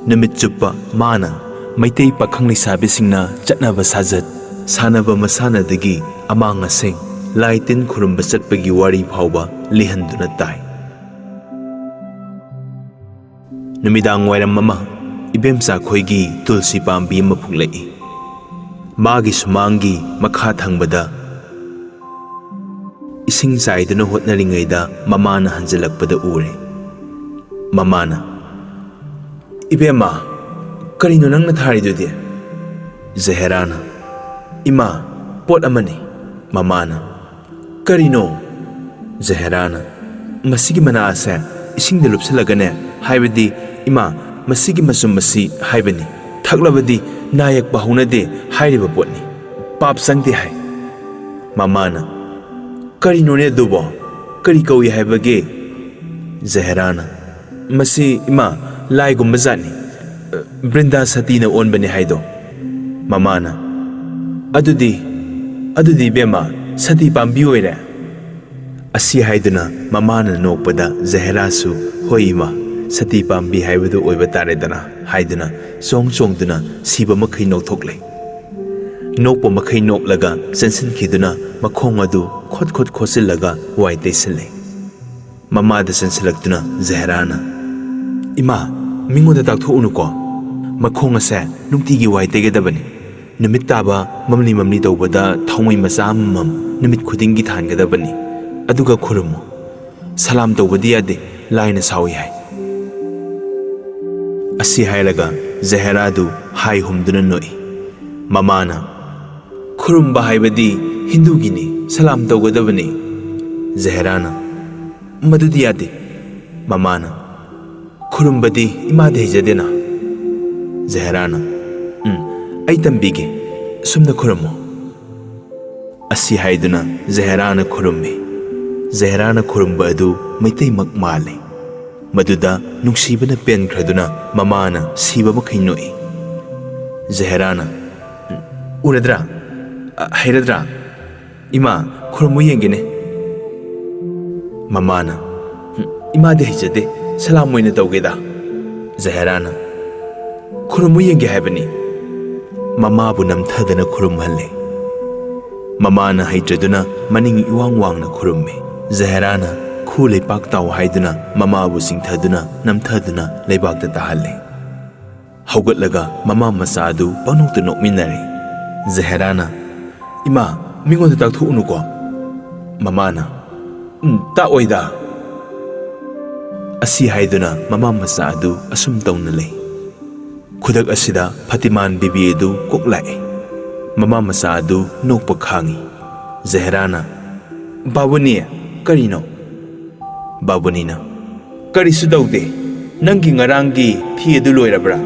ꯅꯨꯃꯤꯠ ꯆꯨꯞꯄ ꯃꯥꯅ ꯃꯩꯇꯩ ꯄꯥꯈꯪ ꯂꯩꯁꯥꯕꯤꯁꯤꯡꯅ ꯆꯠꯅꯕ ꯁꯥꯖꯠ, ꯁꯥꯟꯅꯕ ꯃꯁꯥꯟꯅꯗꯒꯤ ꯑꯃꯥꯡ ꯑꯁꯦꯡ, ꯂꯥꯏ ꯇꯤꯟ ꯈꯨꯔꯨꯝꯕ ꯆꯠꯄꯒꯤ ꯋꯥꯔꯤ ꯐꯥꯎꯕ ꯂꯤꯍꯟꯗꯨꯅ ꯇꯥꯏ꯫ ꯅꯨꯃꯤꯗꯥꯡ ꯋꯥꯏꯔꯝ ꯑꯃ ꯏꯕꯦꯝꯆꯥ ꯈꯣꯏꯒꯤ ꯇꯨꯜꯁꯤ ꯄꯥꯝꯕꯤ ꯑꯃ ꯐꯨꯛꯂꯛꯏ꯫ ꯃꯥꯒꯤ ꯁꯨꯃꯥꯡꯒꯤ ꯃꯈꯥ ꯊꯪꯕꯗ ꯏꯁꯤꯡ ꯆꯥꯏꯗꯨꯅ ꯍꯣꯠꯅꯔꯤꯉꯩꯗ ꯃꯃꯥꯅ ꯍꯟꯖꯤꯜꯂꯛꯄꯗ ꯎꯔꯦ꯫ ꯃꯃꯥꯅ, "ꯏꯕꯦꯝꯃ, ꯀꯔꯤꯅꯣ ꯅꯪꯅ ꯊꯥꯔꯤꯗꯨꯗꯤ?" ꯖꯍꯦꯔꯥꯅ, "ꯏꯃꯥ, ꯄꯣꯠ ꯑꯃꯅꯤ꯫" ꯃꯃꯥꯅ, "ꯀꯔꯤꯅꯣ?" ꯖꯍꯦꯔꯥꯅ, "ꯃꯁꯤꯒꯤ ꯃꯅꯥ ꯑꯁꯦ ꯏꯁꯤꯡꯗ ꯂꯨꯞꯁꯤꯜꯂꯒꯅꯦ, ꯍꯥꯏꯕꯗꯤ, ꯏꯃꯥ, ꯃꯁꯤꯒꯤ ꯃꯆꯨꯝ ꯑꯁꯤ ꯍꯥꯏꯕꯅꯤ, ꯊꯛꯂꯕꯗꯤ ꯅꯥ ꯌꯦꯛꯄ ꯍꯧꯅꯗꯦ ꯍꯥꯏꯔꯤꯕ ꯄꯣꯠꯅꯤ, ꯄꯥꯞ ꯆꯪꯗꯦ ꯍꯥꯏ꯫" ꯃꯃꯥꯅ, "ꯀꯔꯤꯅꯣꯅꯦ ꯑꯗꯨꯕꯣ? ꯀꯔꯤ ꯀꯧꯏ ꯍꯥꯏꯕꯒꯦ?" ꯖꯍꯦꯔꯥꯅ, "ꯃꯁꯤ, ꯏꯃꯥ, ꯂꯥꯏꯒꯨꯝꯕ ꯖꯥꯠꯅꯤ꯫ ꯑ, ꯕ꯭ꯔꯤꯟꯗꯥ ꯁꯇꯤꯅ ꯑꯣꯟꯕꯅꯤ ꯍꯥꯏꯗꯣ꯫ ꯃꯃꯥꯅ, "ꯑꯗꯨꯗꯤ, ꯑꯗꯨꯗꯤ ꯏꯕꯦꯝꯃ, ꯁꯇꯤ ꯄꯥꯝꯕꯤ ꯑꯣꯏꯔꯦ?" ꯑꯁꯤ ꯍꯥꯏꯗꯨꯅ ꯃꯃꯥꯅ ꯅꯣꯛꯄꯗ ꯖꯍꯦꯔꯥꯁꯨ, "ꯍꯣꯏ ꯏꯃꯥ, ꯁꯇꯤ ꯄꯥꯝꯕꯤ ꯍꯥꯏꯕꯗꯨ ꯑꯣꯏꯕ ꯇꯥꯔꯦꯗꯅ" ꯍꯥꯏꯗꯨꯅ ꯆꯣꯡ ꯆꯣꯡꯗꯨꯅ ꯁꯤꯕ ꯃꯈꯩ ꯅꯣꯛꯊꯣꯛꯂꯦ꯫ ꯅꯣꯛꯄ ꯃꯈꯩ ꯅꯣꯛꯂꯒ ꯆꯦꯟꯁꯤꯟꯈꯤꯗꯨꯅ ꯃꯈꯣꯡ ꯑꯗꯨ ꯈꯣꯠ ꯈꯣꯠ ꯈꯣꯠꯆꯤꯜꯂꯒ ꯋꯥꯏ ꯇꯩꯁꯤꯜꯂꯦ꯫ ꯃꯃꯥꯗ ꯆꯦꯟꯁꯤꯜꯂꯛꯇꯨꯅ ꯖꯍꯦꯔꯥꯅ, "ꯏꯃꯥ, ꯃꯤꯉꯣꯟꯗ ꯇꯥꯛꯊꯣꯛꯎꯅꯨꯀꯣ꯫ ꯃꯈꯣꯡ ꯑꯁꯦ ꯅꯨꯡꯇꯤꯒꯤ ꯋꯥꯏ ꯇꯩꯒꯗꯕꯅꯤ꯫ ꯅꯨꯃꯤꯠ ꯇꯥꯕ ꯃꯝꯂꯤ ꯃꯝꯂꯤ ꯇꯧꯕꯗ ꯊꯥꯎꯃꯩ ꯃꯆꯥ ꯑꯃꯃꯝ ꯅꯨꯃꯤꯠ ꯈꯨꯗꯤꯡꯒꯤ ꯊꯥꯟꯒꯗꯕꯅꯤ꯫ ꯑꯗꯨꯒ ꯈꯨꯔꯨꯝꯃꯨ꯫ ꯁꯂꯥꯝ ꯇꯧꯕꯗꯤ ꯌꯥꯗꯦ, ꯂꯥꯏꯅ ꯁꯥꯎꯏ ꯍꯥꯏ"꯫ ꯑꯁꯤ ꯍꯥꯏꯔꯒ ꯖꯍꯦꯔꯥꯗꯨ ꯍꯥꯏ ꯍꯨꯝꯗꯨꯅ ꯅꯣꯛꯏ꯫ ꯃꯃꯥꯅ, "ꯈꯨꯔꯨꯝꯕ ꯍꯥꯏꯕꯗꯤ ꯍꯤꯟꯗꯨꯒꯤꯅꯤ, ꯁꯂꯥꯝ ꯇꯧꯒꯗꯕꯅꯤ"꯫ ꯖꯍꯦꯔꯥꯅ, "ꯃꯗꯨꯗꯤ ꯌꯥꯗꯦ"꯫ ꯃꯃꯥꯅ, "ꯈꯨꯔꯨꯝꯕꯗꯤ ꯏꯃꯥꯗꯤ ꯍꯩꯖꯗꯦꯅ"꯫ ꯖꯍꯦꯔꯥꯅ, "ꯎꯝ, ꯑꯩ ꯇꯝꯕꯤꯒꯦ, ꯑꯁꯨꯝꯅ ꯈꯨꯔꯨꯝꯃꯨ"꯫ ꯑꯁꯤ ꯍꯥꯏꯗꯨꯅ ꯖꯍꯦꯔꯥꯅ ꯈꯨꯔꯨꯝꯃꯤ꯫ ꯖꯍꯦꯔꯥꯅ ꯈꯨꯔꯨꯝꯕ ꯑꯗꯨ ꯃꯩꯇꯩꯃꯛ ꯃꯥꯜꯂꯤ꯫ ꯃꯗꯨꯗ ꯅꯨꯡꯁꯤꯕꯅ ꯄꯦꯟꯈ꯭ꯔꯗꯨꯅ ꯃꯃꯥꯅ ꯁꯤꯕ ꯃꯈꯩ ꯅꯣꯛꯏ꯫ ꯖꯍꯦꯔꯥꯅ, "ꯎꯔꯗ꯭ꯔꯥ? ꯑ, ꯍꯩꯔꯗ꯭ꯔꯥ? ꯏꯃꯥ, ꯈꯨꯔꯨꯝꯃꯨ ꯌꯦꯡꯒꯦꯅꯦ"꯫ ꯃꯃꯥꯅ, "ꯏꯃꯥꯗꯤ ꯍꯩꯖꯗꯦ, ꯁꯂꯥꯝ ꯑꯣꯏꯅ ꯇꯧꯒꯦꯗ"꯫ ꯖꯍꯦꯔꯥꯅ, "ꯈꯨꯔꯨꯝꯃꯨ ꯌꯦꯡꯒꯦ ꯍꯥꯏꯕꯅꯤ"꯫ ꯃꯃꯥꯕꯨ ꯅꯝꯊꯗꯅ ꯈꯨꯔꯨꯝꯍꯜꯂꯦ꯫ ꯃꯃꯥꯅ ꯍꯩꯇ꯭ꯔꯗꯨꯅ ꯃꯅꯤꯡ ꯏꯋꯥꯡ ꯋꯥꯡꯅ ꯈꯨꯔꯨꯝꯃꯤ꯫ ꯖꯍꯦꯔꯥꯅ "ꯈꯨ ꯂꯩꯄꯥꯛ ꯇꯥꯎ" ꯍꯥꯏꯗꯨꯅ ꯃꯃꯥꯕꯨ ꯆꯤꯡꯊꯗꯨꯅ ꯅꯝꯊꯗꯨꯅ ꯂꯩꯕꯥꯛꯇ ꯇꯥꯍꯜꯂꯦ꯫ ꯍꯧꯒꯠꯂꯒ ꯃꯃꯥ ꯃꯆꯥ ꯑꯗꯨ ꯄꯪꯅꯣꯛꯇ ꯅꯣꯛꯃꯤꯟꯅꯔꯦ꯫ ꯖꯍꯦꯔꯥꯅ, "ꯏꯃꯥ, ꯃꯤꯉꯣꯟꯗ ꯇꯥꯛꯊꯣꯛꯎꯅꯨꯀꯣ"꯫ ꯃꯃꯥꯅ, "ꯎꯝ, ꯇꯥꯛꯑꯣꯏꯗ"꯫ ꯑꯁꯤ ꯍꯥꯏꯗꯨꯅ ꯃꯃꯥ ꯃꯆꯥ ꯑꯗꯨ ꯑꯁꯨꯝ ꯇꯧꯅ ꯂꯩ꯫ ꯈꯨꯗꯛ ꯑꯁꯤꯗ ꯐꯇꯤꯃꯥꯟ ꯕꯤꯕꯤ ꯑꯗꯨ ꯀꯣꯛ ꯂꯥꯛꯏ꯫ ꯃꯃꯥ ꯃꯆꯥ ꯑꯗꯨ ꯅꯣꯛꯄ ꯈꯥꯡꯉꯤ꯫ ꯖꯍꯦꯔꯥꯅ, "ꯕꯥꯕꯨꯅꯤ, ꯀꯔꯤꯅꯣ?" ꯕꯥꯕꯨꯅꯤꯅ, "ꯀꯔꯤꯁꯨ ꯇꯧꯗꯦ꯫ ꯅꯪꯒꯤ ꯉꯔꯥꯡꯒꯤ ꯐꯤ ꯑꯗꯨ ꯂꯣꯏꯔꯕ꯭ꯔꯥ?"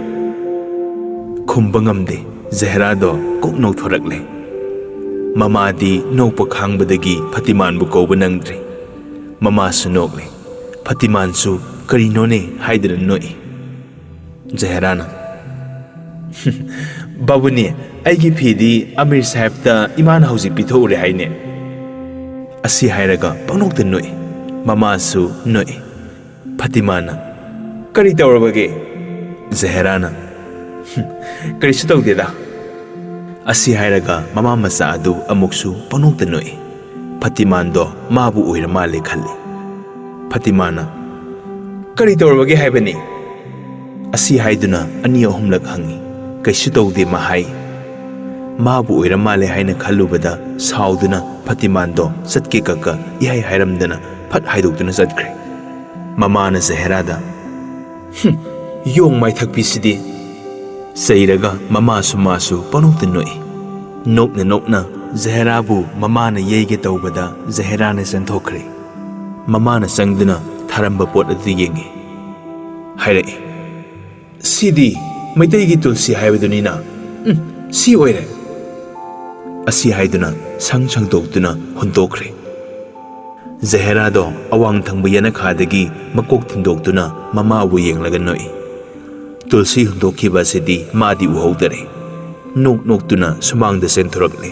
ꯈꯨꯝꯕ ꯉꯝꯗꯦ꯫ ꯖꯍꯦꯔꯥꯗꯣ ꯀꯣꯛ ꯅꯣꯛꯊꯣꯔꯛꯂꯦ꯫ ꯃꯃꯥꯗꯤ ꯅꯣꯛꯄ ꯈꯥꯡꯕꯗꯒꯤ ꯐꯇꯤꯃꯥꯟꯕꯨ ꯀꯧꯕ ꯅꯪꯗ꯭ꯔꯦ꯫ ꯃꯃꯥꯁꯨ ꯅꯣꯛꯂꯦ꯫ ꯐꯇꯤꯃꯥꯟꯁꯨ "ꯀꯔꯤꯅꯣꯅꯦ?" ꯍꯥꯏꯗꯨꯅ ꯅꯣꯛꯏ꯫ ꯖꯍꯦꯔꯥꯅ, "ꯕꯥꯕꯨꯅꯤ, ꯑꯩꯒꯤ ꯐꯤꯗꯤ ꯑꯃꯤꯔ ꯁꯥꯍꯦꯕꯇ ꯏꯃꯥꯅ ꯍꯧꯖꯤꯛ ꯄꯤꯊꯣꯛꯎꯔꯦ ꯍꯥꯏꯅꯦ"꯫ ꯑꯁꯤ ꯍꯥꯏꯔꯒ ꯄꯪꯅꯣꯛꯇ ꯅꯣꯛꯏ꯫ ꯃꯃꯥꯁꯨ ꯅꯣꯛꯏ꯫ ꯐꯥꯇꯤꯃꯥꯅ, "ꯀꯔꯤ ꯇꯧꯔꯕꯒꯦ?" ꯖꯍꯦꯔꯥꯅ, "ꯍꯨꯝ, ꯀꯔꯤꯁꯨ ꯇꯧꯗꯦꯗ"꯫ ꯑꯁꯤ ꯍꯥꯏꯔꯒ ꯃꯃꯥ ꯃꯆꯥ ꯑꯗꯨ ꯑꯃꯨꯛꯁꯨ ꯄꯪꯅꯣꯛꯇ ꯅꯣꯛꯏ꯫ ꯐꯥꯇꯤꯃꯥꯟꯗꯣ ꯃꯥꯕꯨ ꯑꯣꯏꯔ ꯃꯥꯜꯂꯦ ꯈꯜꯂꯤ꯫ ꯐꯥꯇꯤꯃꯥꯅ, "ꯀꯔꯤ ꯇꯧꯔꯕꯒꯦ ꯍꯥꯏꯕꯅꯤ?" ꯑꯁꯤ ꯍꯥꯏꯗꯨꯅ ꯑꯅꯤ ꯑꯍꯨꯝꯂꯛ ꯍꯪꯉꯤ꯫ "ꯀꯩꯁꯨ ꯇꯧꯗꯦ" ꯃꯥ ꯍꯥꯏ꯫ ꯃꯥꯕꯨ ꯑꯣꯏꯔ ꯃꯥꯜꯂꯦ ꯍꯥꯏꯅ ꯈꯜꯂꯨꯕꯗ ꯁꯥꯎꯗꯨꯅ ꯐꯥꯇꯤꯃꯥꯟꯗꯣ ꯆꯠꯀꯦ ꯀꯛꯀ ꯏꯍꯥꯏ ꯍꯥꯏꯔꯝꯗꯅ ꯐꯠ ꯍꯥꯏꯗꯣꯛꯇꯨꯅ ꯆꯠꯈ꯭ꯔꯦ꯫ ꯃꯃꯥꯅ ꯖꯍꯦꯔꯥꯗ, "ꯍꯨꯝ, ꯌꯣꯡ ꯃꯥꯏꯊꯛꯄꯤꯁꯤꯗꯤ!" ꯆꯩꯔꯒ ꯃꯃꯥꯁꯨ ꯃꯥꯁꯨ ꯄꯪꯅꯣꯛꯇ ꯅꯣꯛꯏ꯫ ꯅꯣꯛꯅ ꯅꯣꯛꯅ ꯖꯍꯦꯔꯥꯕꯨ ꯃꯃꯥꯅ ꯌꯩꯒꯦ ꯇꯧꯕꯗ ꯖꯍꯦꯔꯥꯅ ꯆꯦꯟꯊꯣꯛꯈ꯭ꯔꯦ꯫ ꯃꯃꯥꯅ ꯆꯪꯗꯨꯅ ꯊꯥꯔꯝꯕ ꯄꯣꯠ ꯑꯗꯨ ꯌꯦꯡꯉꯤ꯫ ꯍꯥꯏꯔꯛꯏ, "ꯁꯤꯗꯤ ꯃꯩꯇꯩꯒꯤ ꯇꯨꯜꯁꯤ ꯍꯥꯏꯕꯗꯨꯅꯤꯅ꯫ ꯎꯝ, ꯁꯤ ꯑꯣꯏꯔꯦ"꯫ ꯑꯁꯤ ꯍꯥꯏꯗꯨꯅ ꯁꯪ ꯁꯪꯗꯣꯛꯇꯨꯅ ꯍꯨꯟꯗꯣꯛꯈ꯭ꯔꯦ꯫ ꯖꯍꯦꯔꯥꯗꯣ ꯑꯋꯥꯡ ꯊꯪꯕ ꯌꯦꯅꯈꯥꯗꯒꯤ ꯃꯀꯣꯛ ꯊꯤꯟꯗꯣꯛꯇꯨꯅ ꯃꯃꯥꯕꯨ ꯌꯦꯡꯂꯒ ꯅꯣꯛꯏ꯫ ꯇꯨꯜꯁꯤ ꯍꯨꯟꯗꯣꯛꯈꯤꯕ ꯑꯁꯤꯗꯤ ꯃꯥꯗꯤ ꯎꯍꯧꯗꯔꯦ꯫ ꯅꯣꯛ ꯅꯣꯛꯇꯨꯅ ꯁꯨꯃꯥꯡꯗ ꯆꯦꯟꯊꯣꯔꯛꯂꯦ꯫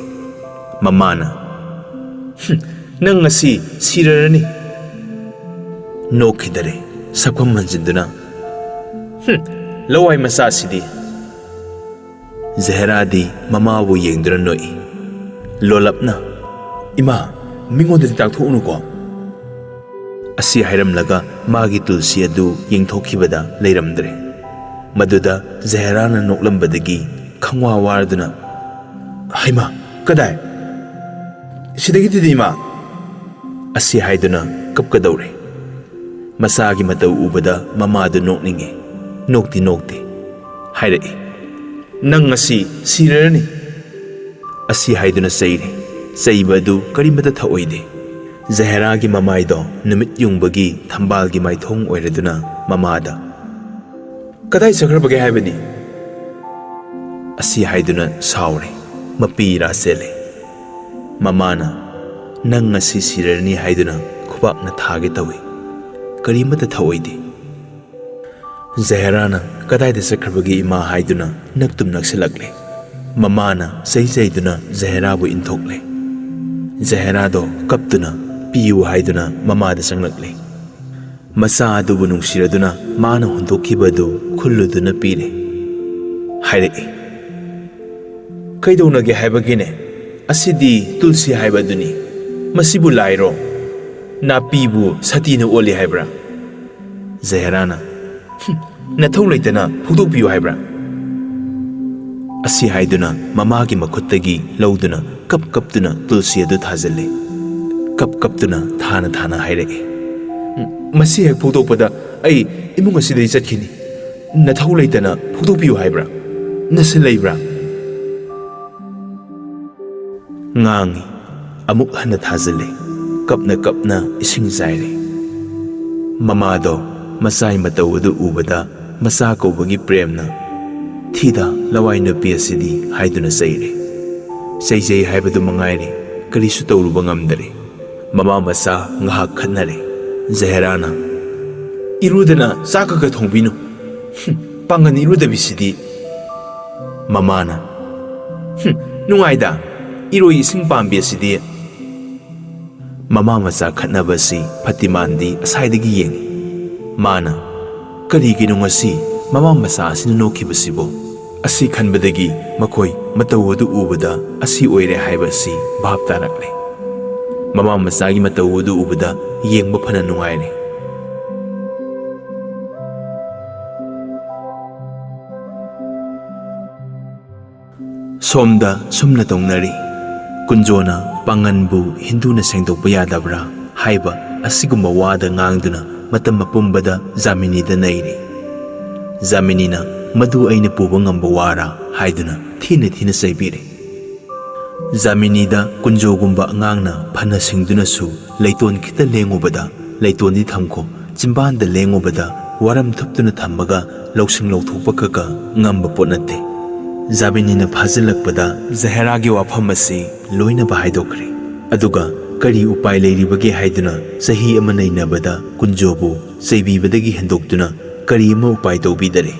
ꯃꯃꯥꯅ, "ꯍꯨꯝ, ꯅꯪ ꯉꯁꯤ ꯁꯤꯔꯔꯅꯤ"꯫ ꯅꯣꯛꯈꯤꯗꯔꯦ꯫ ꯁꯛꯐꯝ ꯍꯟꯖꯤꯟꯗꯨꯅ, "ꯍꯨꯝ, ꯂꯋꯥꯏ ꯃꯆꯥꯁꯤꯗꯤ"꯫ ꯖꯍꯦꯔꯥꯗꯤ ꯃꯃꯥꯕꯨ ꯌꯦꯡꯗꯨꯅ ꯅꯣꯛꯏ꯫ ꯂꯣꯂꯞꯅ, "ꯏꯃꯥ, ꯃꯤꯉꯣꯟꯗꯗꯤ ꯇꯥꯛꯊꯣꯛꯎꯅꯨꯀꯣ"꯫ ꯑꯁꯤ ꯍꯥꯏꯔꯝꯂꯒ ꯃꯥꯒꯤ ꯇꯨꯜꯁꯤ ꯑꯗꯨ ꯌꯦꯡꯊꯣꯛꯈꯤꯕꯗ ꯂꯩꯔꯝꯗ꯭ꯔꯦ꯫ ꯃꯗꯨꯗ ꯖꯍꯦꯔꯥꯅ ꯅꯣꯛꯂꯝꯕꯗꯒꯤ ꯈꯪꯋꯥ ꯋꯥꯔꯗꯨꯅ, "ꯍꯩꯃꯥ, ꯀꯗꯥꯏ? ꯁꯤꯗꯒꯤꯗꯨꯗꯤ, ꯏꯃꯥ!" ꯑꯁꯤ ꯍꯥꯏꯗꯨꯅ ꯀꯞꯀꯗꯧꯔꯦ꯫ ꯃꯆꯥꯒꯤ ꯃꯇꯧ ꯎꯕꯗ ꯃꯃꯥꯗꯨ ꯅꯣꯛꯅꯤꯡꯏ꯫ ꯅꯣꯛꯇꯤ ꯅꯣꯛꯇꯦ꯫ ꯍꯥꯏꯔꯛꯏ, "ꯅꯪ ꯉꯁꯤ ꯁꯤꯔꯔꯅꯤ"꯫ ꯑꯁꯤ ꯍꯥꯏꯗꯨꯅ ꯆꯩꯔꯦ꯫ ꯆꯩꯕ ꯑꯗꯨ ꯀꯔꯤꯃꯇ ꯊꯛꯑꯣꯏꯗꯦ꯫ ꯖꯍꯦꯔꯥꯒꯤ ꯃꯃꯥꯏꯗꯣ ꯅꯨꯃꯤꯠ ꯌꯨꯡꯕꯒꯤ ꯊꯝꯕꯥꯜꯒꯤ ꯃꯥꯏꯊꯣꯡ ꯑꯣꯏꯔꯗꯨꯅ ꯃꯃꯥꯗ, "ꯀꯗꯥꯏ ꯆꯠꯈ꯭ꯔꯕꯒꯦ ꯍꯥꯏꯕꯅꯤ?" ꯑꯁꯤ ꯍꯥꯏꯗꯨꯅ ꯁꯥꯎꯔꯦ꯫ ꯃꯄꯤ ꯏꯔꯥ ꯆꯦꯜꯂꯦ꯫ ꯃꯃꯥꯅ, "ꯅꯪ ꯉꯁꯤ ꯁꯤꯔꯅꯤ ꯍꯥꯏꯗꯨꯅ ꯈꯨꯕꯥꯛꯅ ꯊꯥꯒꯦ ꯇꯧꯏ꯫ ꯀꯔꯤꯃꯠꯇ ꯊꯛꯑꯣꯏꯗꯦ"꯫ ꯖꯍꯦꯔꯥꯅ ꯀꯗꯥꯏꯗ ꯆꯠꯈ꯭ꯔꯕꯒꯦ ꯏꯃꯥ ꯍꯥꯏꯗꯨꯅ ꯅꯛꯇꯨꯝ ꯅꯛꯁꯤꯜꯂꯛꯂꯦ꯫ ꯃꯃꯥꯅ ꯆꯩ ꯆꯩꯗꯨꯅ ꯖꯍꯦꯔꯥꯕꯨ ꯏꯟꯊꯣꯛꯂꯦ꯫ ꯖꯍꯦꯔꯥꯗꯣ ꯀꯞꯇꯨꯅ "ꯄꯤꯌꯨ" ꯍꯥꯏꯗꯨꯅ ꯃꯃꯥꯗ ꯆꯪꯂꯛꯂꯦ꯫ ꯃꯆꯥ ꯑꯗꯨꯕꯨ ꯅꯨꯡꯁꯤꯔꯗꯨꯅ ꯃꯥꯅ ꯍꯨꯟꯗꯣꯛꯈꯤꯕ ꯑꯗꯨ ꯈꯨꯜꯂꯨꯗꯨꯅ ꯄꯤꯔꯦ꯫ ꯍꯥꯏꯔꯛꯏ, "ꯀꯩꯗꯧꯅꯒꯦ ꯍꯥꯏꯕꯒꯤꯅꯦ? ꯑꯁꯤꯗꯤ ꯇꯨꯜꯁꯤ ꯍꯥꯏꯕ ꯑꯗꯨꯅꯤ꯫ ꯃꯁꯤꯕꯨ ꯂꯥꯏꯔꯣ? ꯅꯥꯄꯤꯕꯨ ꯁꯇꯤꯅ ꯑꯣꯜꯂꯤ ꯍꯥꯏꯕ꯭ꯔꯥ?" ꯖꯍꯦꯔꯥꯅ, "ꯍꯨꯝ, ꯅꯊꯧ ꯂꯩꯇꯅ ꯐꯨꯗꯣꯛꯄꯤꯌꯨ ꯍꯥꯏꯕ꯭ꯔꯥ?" ꯑꯁꯤ ꯍꯥꯏꯗꯨꯅ ꯃꯃꯥꯒꯤ ꯃꯈꯨꯠꯇꯒꯤ ꯂꯧꯗꯨꯅ ꯀꯞ ꯀꯞꯇꯨꯅ ꯇꯨꯜꯁꯤ ꯑꯗꯨ ꯊꯥꯖꯤꯜꯂꯦ꯫ ꯀꯞ ꯀꯞꯇꯨꯅ ꯊꯥꯅ ꯊꯥꯅ ꯍꯥꯏꯔꯛꯏ, "ꯃꯁꯤ ꯍꯦꯛ ꯐꯨꯗꯣꯛꯄꯗ ꯑꯩ ꯏꯃꯨꯡ ꯑꯁꯤꯗꯒꯤ ꯆꯠꯈꯤꯅꯤ꯫ ꯅꯊꯧ ꯂꯩꯇꯅ ꯐꯨꯗꯣꯛꯄꯤꯌꯨ ꯍꯥꯏꯕ꯭ꯔꯥ? ꯅꯁꯤꯜ ꯂꯩꯕ꯭ꯔꯥ?" ꯉꯥꯡꯉꯤ꯫ ꯑꯃꯨꯛ ꯍꯟꯅ ꯊꯥꯖꯤꯜꯂꯤ꯫ ꯀꯞꯅ ꯀꯞꯅ ꯏꯁꯤꯡ ꯆꯥꯏꯔꯤ꯫ ꯃꯃꯥꯗꯣ ꯃꯆꯥꯏ ꯃꯇꯧ ꯑꯗꯨ ꯎꯕꯗ ꯃꯆꯥ ꯀꯧꯕꯒꯤ ꯄ꯭ꯔꯦꯝꯅ, "ꯊꯤꯗ ꯂꯋꯥꯏ ꯅꯨꯄꯤ ꯑꯁꯤꯗꯤ" ꯍꯥꯏꯗꯨꯅ ꯆꯩꯔꯦ꯫ ꯆꯩꯖꯩ ꯍꯥꯏꯕꯗꯨ ꯃꯉꯥꯏꯔꯦ, ꯀꯔꯤꯁꯨ ꯇꯧꯔꯨꯕ ꯉꯝꯗꯔꯦ꯫ ꯃꯃꯥ ꯃꯆꯥ ꯉꯥꯏꯍꯥꯛ ꯈꯠꯅꯔꯦ꯫ ꯖꯍꯦꯔꯥꯅ, "ꯏꯔꯨꯗꯅ ꯆꯥꯛ ꯈꯔ ꯈꯔ ꯊꯣꯡꯕꯤꯅꯨ꯫ ꯍꯨꯝ, ꯄꯥꯡꯒꯟ ꯏꯔꯨꯗꯕꯤꯁꯤꯗꯤ"꯫ ꯃꯃꯥꯅ, "ꯍꯨꯝ, ꯅꯨꯡꯉꯥꯏꯗ, ꯏꯔꯣꯏ ꯏꯁꯤꯡ ꯄꯥꯝꯕꯤ ꯑꯁꯤꯗꯤ"꯫ ꯃꯃꯥ ꯃꯆꯥ ꯈꯠꯅꯕ ꯑꯁꯤ ꯐꯇꯤꯃꯥꯟꯗꯤ ꯑꯁꯥꯏꯗꯒꯤ ꯌꯦꯡꯏ꯫ ꯃꯥꯅ, "ꯀꯔꯤꯒꯤꯅꯣ ꯉꯁꯤ ꯃꯃꯥ ꯃꯆꯥ ꯑꯁꯤꯅ ꯅꯣꯛꯈꯤꯕꯁꯤꯕꯣ?" ꯑꯁꯤ ꯈꯟꯕꯗꯒꯤ ꯃꯈꯣꯏ ꯃꯇꯧ ꯑꯗꯨ ꯎꯕꯗ ꯑꯁꯤ ꯑꯣꯏꯔꯦ ꯍꯥꯏꯕ ꯑꯁꯤ ꯚꯥꯞ ꯇꯥꯔꯛꯂꯦ꯫ ꯃꯃꯥ ꯃꯆꯥꯒꯤ ꯃꯇꯧ ꯑꯗꯨ ꯎꯕꯗ ꯌꯦꯡꯕ ꯐꯅ ꯅꯨꯡꯉꯥꯏꯔꯦ꯫ ꯁꯣꯝꯗ ꯁꯨꯝꯅ ꯇꯧꯅꯔꯤ꯫ ꯀꯨꯟꯖꯣꯅ ꯄꯥꯡꯒꯟꯕꯨ ꯍꯤꯟꯗꯨꯅ ꯁꯦꯡꯗꯣꯛꯄ ꯌꯥꯗꯕ꯭ꯔꯥ ꯍꯥꯏꯕ ꯑꯁꯤꯒꯨꯝꯕ ꯋꯥꯗ ꯉꯥꯡꯗꯨꯅ ꯃꯇꯝ ꯑꯄꯨꯝꯕꯗ ꯖꯥꯃꯤꯅꯤꯗ ꯅꯩꯔꯤ꯫ ꯖꯥꯃꯤꯅꯤꯅ "ꯃꯗꯨ ꯑꯩꯅ ꯄꯨꯕ ꯉꯝꯕ ꯋꯥꯔꯥ?" ꯍꯥꯏꯗꯨꯅ ꯊꯤꯅ ꯊꯤꯅ ꯆꯩꯕꯤꯔꯤ꯫ ꯖꯥꯃꯤꯅꯤꯗ ꯀꯨꯟꯖꯣꯒꯨꯝꯕ ꯑꯉꯥꯡꯅ ꯐꯅ ꯁꯤꯡꯗꯨꯅꯁꯨ ꯂꯩꯇꯣꯟ ꯈꯤꯇ ꯂꯦꯡꯉꯨꯕꯗ, "ꯂꯩꯇꯣꯟꯗꯤ ꯊꯝꯈꯣ, ꯆꯤꯝꯕꯥꯟꯗ ꯂꯦꯡꯉꯨꯕꯗ ꯋꯥꯔꯝ ꯊꯨꯞꯇꯨꯅ ꯊꯝꯃꯒ ꯂꯧꯁꯤꯡ ꯂꯧꯊꯣꯛꯄ ꯈꯛꯀ ꯉꯝꯕ ꯄꯣꯠ ꯅꯠꯇꯦ"꯫ ꯖꯥꯃꯤꯅꯤꯅ ꯐꯥꯖꯤꯜꯂꯛꯄꯗ ꯖꯍꯦꯔꯥꯒꯤ ꯋꯥꯐꯝ ꯑꯁꯤ ꯂꯣꯏꯅꯕ ꯍꯥꯏꯗꯣꯛꯈ꯭ꯔꯦ꯫ ꯑꯗꯨꯒ ꯀꯔꯤ ꯎꯄꯥꯏ ꯂꯩꯔꯤꯕꯒꯦ ꯍꯥꯏꯗꯨꯅ ꯆꯍꯤ ꯑꯃ ꯅꯩꯅꯕꯗ ꯀꯨꯟꯖꯣꯕꯨ ꯆꯩꯕꯤꯕꯗꯒꯤ ꯍꯦꯟꯗꯣꯛꯇꯨꯅ ꯀꯔꯤ ꯑꯃ ꯎꯄꯥꯏ ꯇꯧꯕꯤꯗꯔꯦ꯫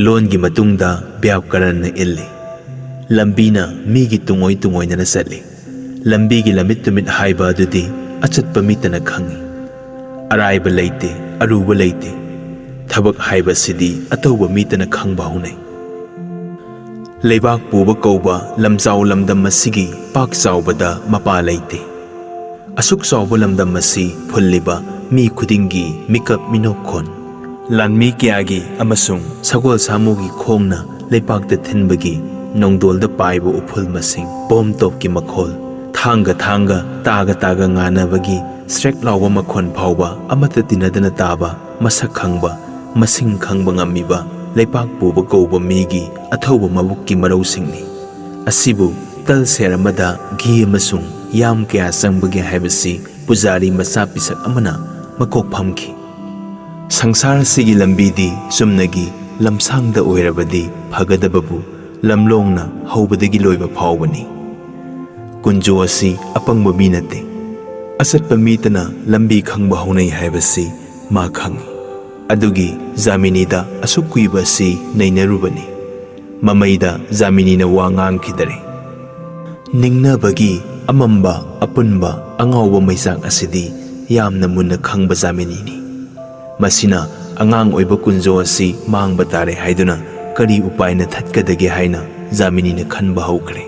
ꯂꯣꯟꯒꯤ ꯃꯇꯨꯡꯗ ꯕ꯭ꯌꯥꯀꯔꯟꯅ ꯏꯜꯂꯤ꯫ ꯂꯝꯕꯤꯅ ꯃꯤꯒꯤ ꯇꯨꯡꯑꯣꯏ ꯇꯨꯡꯑꯣꯏꯅꯅ ꯆꯠꯂꯤ꯫ ꯂꯝꯕꯤꯒꯤ ꯂꯝꯃꯤꯠ ꯇꯨꯃꯤꯠ ꯍꯥꯏꯕ ꯑꯗꯨꯗꯤ ꯑꯆꯠꯄ ꯃꯤꯇꯅ ꯈꯪꯏ꯫ ꯑꯔꯥꯏꯕ ꯂꯩꯇꯦ, ꯑꯔꯨꯕ ꯂꯩꯇꯦ꯫ ꯊꯕꯛ ꯍꯥꯏꯕꯁꯤꯗꯤ ꯑꯇꯧꯕ ꯃꯤꯇꯅ ꯈꯪꯕ ꯍꯧꯅꯩ꯫ ꯂꯩꯕꯥꯛ ꯄꯨꯕ ꯀꯧꯕ ꯂꯝꯖꯥꯎ ꯂꯝꯗꯝ ꯑꯁꯤꯒꯤ ꯄꯥꯛ ꯆꯥꯎꯕꯗ ꯃꯄꯥ ꯂꯩꯇꯦ꯫ ꯑꯁꯨꯛ ꯆꯥꯎꯕ ꯂꯝꯗꯝ ꯑꯁꯤ ꯐꯨꯜꯂꯤꯕ ꯃꯤ ꯈꯨꯗꯤꯡꯒꯤ ꯃꯤꯀꯞ ꯃꯤꯅꯣꯛꯈꯣꯟ, ꯂꯥꯟꯃꯤ ꯀꯌꯥꯒꯤ ꯑꯃꯁꯨꯡ ꯁꯒꯣꯜ ꯁꯥꯃꯨꯒꯤ ꯈꯣꯡꯅ ꯂꯩꯄꯥꯛꯇ ꯊꯤꯟꯕꯒꯤ ꯅꯣꯡꯗꯣꯜꯗ ꯄꯥꯏꯕ ꯎꯐꯨꯜ ꯃꯁꯤꯡ, ꯕꯣꯝ ꯇꯣꯞꯀꯤ ꯃꯈꯣꯜ, ꯊꯥꯡꯒ ꯊꯥꯡꯒ, ꯇꯥꯒ ꯇꯥꯒ ꯉꯥꯅꯕꯒꯤ ꯁ꯭ꯔꯦꯛ ꯂꯥꯎꯕ ꯃꯈꯣꯟ ꯐꯥꯎꯕ ꯑꯃꯠꯇ ꯇꯤꯟꯅꯗꯅ ꯇꯥꯕ, ꯃꯁꯛ ꯈꯪꯕ, ꯃꯁꯤꯡ ꯈꯪꯕ ꯉꯝꯃꯤꯕ ꯂꯩꯄꯥꯛ ꯄꯨꯕ ꯀꯧꯕ ꯃꯤꯒꯤ ꯑꯊꯧꯕ ꯃꯕꯨꯛꯀꯤ ꯃꯔꯧꯁꯤꯡꯅꯤ꯫ ꯑꯁꯤꯕꯨ ꯇꯜ ꯁꯦꯔ ꯑꯃꯗ ꯘꯤ ꯑꯃꯁꯨꯡ ꯌꯥꯝ ꯀꯌꯥ ꯆꯪꯕꯒꯦ ꯍꯥꯏꯕꯁꯤ ꯄꯨꯖꯥꯔꯤ ꯃꯆꯥ ꯄꯤꯁꯛ ꯑꯃꯅ ꯃꯀꯣꯛ ꯐꯝꯈꯤ꯫ ꯁꯪꯁꯥꯔ ꯑꯁꯤꯒꯤ ꯂꯝꯕꯤꯗꯤ ꯆꯨꯝꯅꯒꯤ ꯂꯝꯁꯥꯡꯗ ꯑꯣꯏꯔꯕꯗꯤ ꯐꯒꯗꯕꯕꯨ ꯂꯝꯂꯣꯡꯅ ꯍꯧꯕꯗꯒꯤ ꯂꯣꯏꯕ ꯐꯥꯎꯕꯅꯤ꯫ ꯀꯨꯟꯖꯣ ꯑꯁꯤ ꯑꯄꯪꯕ ꯃꯤ ꯅꯠꯇꯦ꯫ ꯑꯆꯠꯄ ꯃꯤꯇꯅ ꯂꯝꯕꯤ ꯈꯪꯕ ꯍꯧꯅꯩ ꯍꯥꯏꯕꯁꯤ ꯃꯥ ꯈꯪꯏ꯫ ꯑꯗꯨꯒꯤ ꯖꯥꯃꯤꯅꯤꯗ ꯑꯁꯨꯛ ꯀꯨꯏꯕ ꯑꯁꯤ ꯅꯩꯅꯔꯨꯕꯅꯤ꯫ ꯃꯃꯩꯗ ꯖꯥꯃꯤꯅꯤꯅ ꯋꯥ ꯉꯥꯡꯈꯤꯗꯔꯦ꯫ ꯅꯤꯡꯅꯕꯒꯤ ꯑꯃꯝꯕ, ꯑꯄꯨꯟꯕ, ꯑꯉꯥꯎꯕ ꯃꯩꯆꯥꯛ ꯑꯁꯤꯗꯤ ꯌꯥꯝꯅ ꯃꯨꯟꯅ ꯈꯪꯕ ꯖꯥꯃꯤꯅꯤꯅꯤ꯫ ꯃꯁꯤꯅ ꯑꯉꯥꯡ ꯑꯣꯏꯕ ꯀꯨꯟꯖꯣ ꯑꯁꯤ ꯃꯥꯡꯕ ꯇꯥꯔꯦ ꯍꯥꯏꯗꯨꯅ ꯀꯔꯤ ꯎꯄꯥꯏꯅ ꯊꯠꯀꯗꯒꯦ ꯍꯥꯏꯅ ꯖꯥꯃꯤꯅꯤꯅ ꯈꯟꯕ ꯍꯧꯈ꯭ꯔꯦ꯫